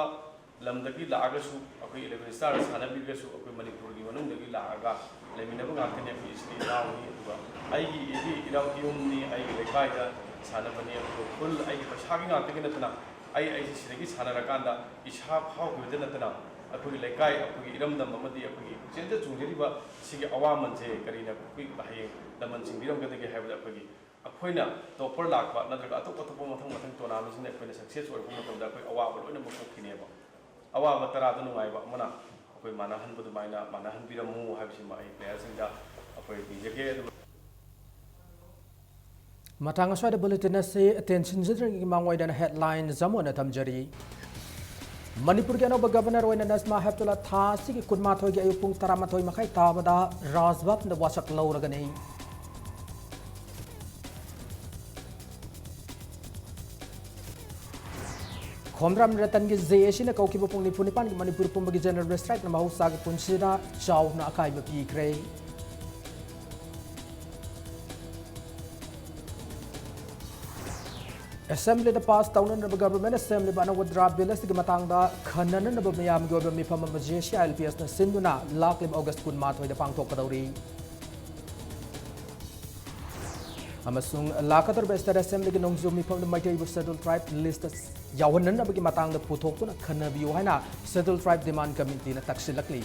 ꯂꯝꯗꯒꯤ ꯂꯥꯛꯑꯒꯁꯨ, ꯑꯩꯈꯣꯏ ꯏꯂꯦꯚꯦꯟ ꯁ꯭ꯇꯥꯔꯗ ꯁꯥꯟꯅꯕꯤꯔꯒꯁꯨ, ꯑꯩꯈꯣꯏ ꯃꯅꯤꯄꯨꯔꯒꯤ ꯃꯅꯨꯡꯗꯒꯤ ꯂꯥꯛꯑꯒ ꯂꯩꯃꯤꯟꯅꯕ ꯉꯥꯛꯇꯅꯤ꯫ ꯑꯩꯈꯣꯏ ꯏꯆꯤꯜ ꯏꯅꯥꯎꯅꯤ, ꯑꯗꯨꯒ ꯑꯩꯒꯤ ꯏꯗꯤ ꯏꯅꯥꯎ ꯏꯌꯨꯝꯅꯤ, ꯑꯩꯒꯤ ꯂꯩꯀꯥꯏꯗ ꯁꯥꯟꯅꯕꯅꯤ꯫ ꯑꯗꯨꯒ ꯐꯨꯜ ꯑꯩꯒꯤ ꯄꯩꯁꯥꯒꯤ ꯉꯥꯛꯇꯒꯤ ꯅꯠꯇꯅ, ꯑꯩ ꯑꯩꯁꯦ ꯁꯤꯗꯒꯤ ꯁꯥꯟꯅꯔꯀꯥꯟꯗ ꯏꯁꯥ ꯐꯥꯎꯈꯤꯕꯗ ꯅꯠꯇꯅ, ꯑꯩꯈꯣꯏꯒꯤ ꯂꯩꯀꯥꯏ, ꯑꯩꯈꯣꯏꯒꯤ ꯏꯔꯝꯗꯝ ꯑꯃꯗꯤ ꯑꯩꯈꯣꯏꯒꯤ ꯄꯨꯛꯆꯦꯜꯗ ꯆꯣꯡꯖꯔꯤꯕ ꯁꯤꯒꯤ ꯑꯋꯥꯃꯟꯁꯦ ꯀꯔꯤꯅ ꯑꯩꯈꯣꯏ ꯍꯌꯦꯡ ꯂꯃꯟ ꯆꯤꯡꯕꯤꯔꯝꯒꯗꯒꯦ ꯍꯥꯏꯕꯗ, ꯑꯩꯈꯣꯏꯒꯤ ꯑꯩꯈꯣꯏꯅ ꯇꯣꯞꯄꯔ ꯂꯥꯛꯄ ꯅꯠꯇ꯭ꯔꯒ ꯑꯇꯣꯞ ꯑꯇꯣꯞꯄ ꯃꯊꯪ ꯃꯊꯪ ꯇꯣꯔꯅꯥꯃꯦꯟꯁꯤꯡꯗ ꯑꯩꯈꯣꯏꯅ ꯁꯛꯁꯦꯁ ꯑꯣꯏꯔꯛꯄ ꯃꯇꯝꯗ ꯑꯩꯈꯣꯏ ꯑꯋꯥꯕ ꯂꯣꯏꯅꯃꯛ ꯀꯣꯛꯈꯤꯅꯦꯕ꯫ ꯑꯋꯥꯕ ꯇꯔꯥꯗ ꯅꯨꯡꯉꯥꯏꯕ ꯑꯃꯅ ꯑꯩꯈꯣꯏ ꯃꯥꯟꯅꯍꯟꯕ ꯑꯗꯨꯃꯥꯏꯅ ꯃꯥꯟꯅꯍꯟꯕꯤꯔꯝꯃꯨ ꯍꯥꯏꯕꯁꯤꯃ ꯑꯩ ꯄ꯭ꯂꯦꯌꯔꯁꯤꯡꯗ ꯑꯩꯈꯣꯏ ꯅꯤꯖꯒꯦ꯫ ꯑꯗꯨꯒ ꯃꯇꯥꯡ ꯑꯁ꯭ꯋꯥꯏꯗ ꯕꯨꯂꯦꯇꯤꯟ ꯑꯁꯤ ꯇꯦꯟꯁꯤꯟꯖꯗ꯭ꯔꯤꯉꯩꯒꯤ ꯃꯥꯡꯑꯣꯏꯅꯅ ꯍꯦꯗꯂꯥꯏꯟꯁ ꯑꯃ ꯑꯣꯏꯅ ꯊꯝꯖꯔꯤ꯫ ꯃꯅꯤꯄꯨꯔꯒꯤ ꯑꯅꯧꯕ ꯒꯕꯔꯅꯔ ꯑꯣꯏꯅ ꯅꯖꯃꯥ ꯍꯦꯞꯇꯨꯂꯥ ꯊꯥ ꯑꯁꯤꯒꯤ ꯀꯨꯟꯃꯥꯊꯣꯏꯒꯤ ꯑꯌꯨꯛ ꯄꯨꯡ ꯇꯔꯥꯃꯥꯊꯣꯏ ꯃꯈꯥꯏ ꯇꯥꯕꯗ ꯔꯥꯖꯚꯕꯟꯗ ꯋꯥꯁꯛ ꯂꯧꯔꯒꯅꯤ꯫ ꯈꯣꯝꯗ꯭ꯔꯥꯝ ꯔꯇꯟꯒꯤ ꯖꯦ ꯑꯦ ꯁꯤꯅ ꯀꯧꯈꯤꯕ ꯄꯨꯡ ꯅꯤꯐꯨ ꯅꯤꯄꯥꯟꯒꯤ ꯃꯅꯤꯄꯨꯔ ꯄꯨꯝꯕꯒꯤ ꯖꯦꯅꯔꯦꯜ ꯁ꯭ꯇ꯭ꯔꯥꯏꯛꯅ ꯃꯍꯧꯁꯥꯒꯤ ꯄꯨꯟꯁꯤꯗ ꯆꯥꯎꯅ ꯑꯀꯥꯏꯕ ꯄꯤꯈ꯭ꯔꯦ꯫ ꯑꯦꯁꯦꯝꯕ꯭ꯂꯤꯗ ꯄꯥꯁ ꯇꯧꯅꯅꯕ ꯒꯚꯔꯟꯃꯦꯟꯠꯅ ꯁꯦꯝꯂꯤꯕ ꯑꯅꯧꯕ ꯗ꯭ꯔꯥꯐ ꯕꯤꯜ ꯑꯁꯤꯒꯤ ꯃꯇꯥꯡꯗ ꯈꯟꯅꯅꯅꯕ ꯃꯤꯌꯥꯝꯒꯤ ꯑꯣꯏꯕ ꯃꯤꯐꯝ ꯑꯃ J C I L P ꯑꯦꯁꯅ ꯁꯤꯟꯗꯨꯅ ꯂꯥꯛꯂꯤꯕ ꯑꯣꯒꯁ ꯀꯨꯟꯃꯥꯊꯣꯏꯗ ꯄꯥꯡꯊꯣꯛꯀꯗꯧꯔꯤ꯫ ꯑꯃꯁꯨꯡ ꯂꯥꯛꯀꯗꯧꯔꯤꯕ ꯁ꯭ꯇꯦꯠ ꯑꯦꯁꯦꯝꯕ꯭ꯂꯤꯒꯤ ꯅꯣꯡꯖꯨ ꯃꯤꯐꯝꯗ ꯃꯩꯇꯩꯕꯨ ꯁꯦꯗ꯭ꯌꯨꯜ ꯇ꯭ꯔꯥꯏꯕ ꯂꯤꯁꯇ ꯌꯥꯎꯍꯟꯅꯅꯕꯒꯤ ꯃꯇꯥꯡꯗ ꯄꯨꯊꯣꯛꯇꯨꯅ ꯈꯟꯅꯕꯤꯌꯨ ꯍꯥꯏꯅ ꯁꯦꯗ꯭ꯌꯨꯜ ꯇ꯭ꯔꯥꯏꯕ ꯗꯤꯃꯥꯟ ꯀꯃꯤꯇꯤꯅ ꯇꯛꯁꯤꯜꯂꯛꯂꯤ꯫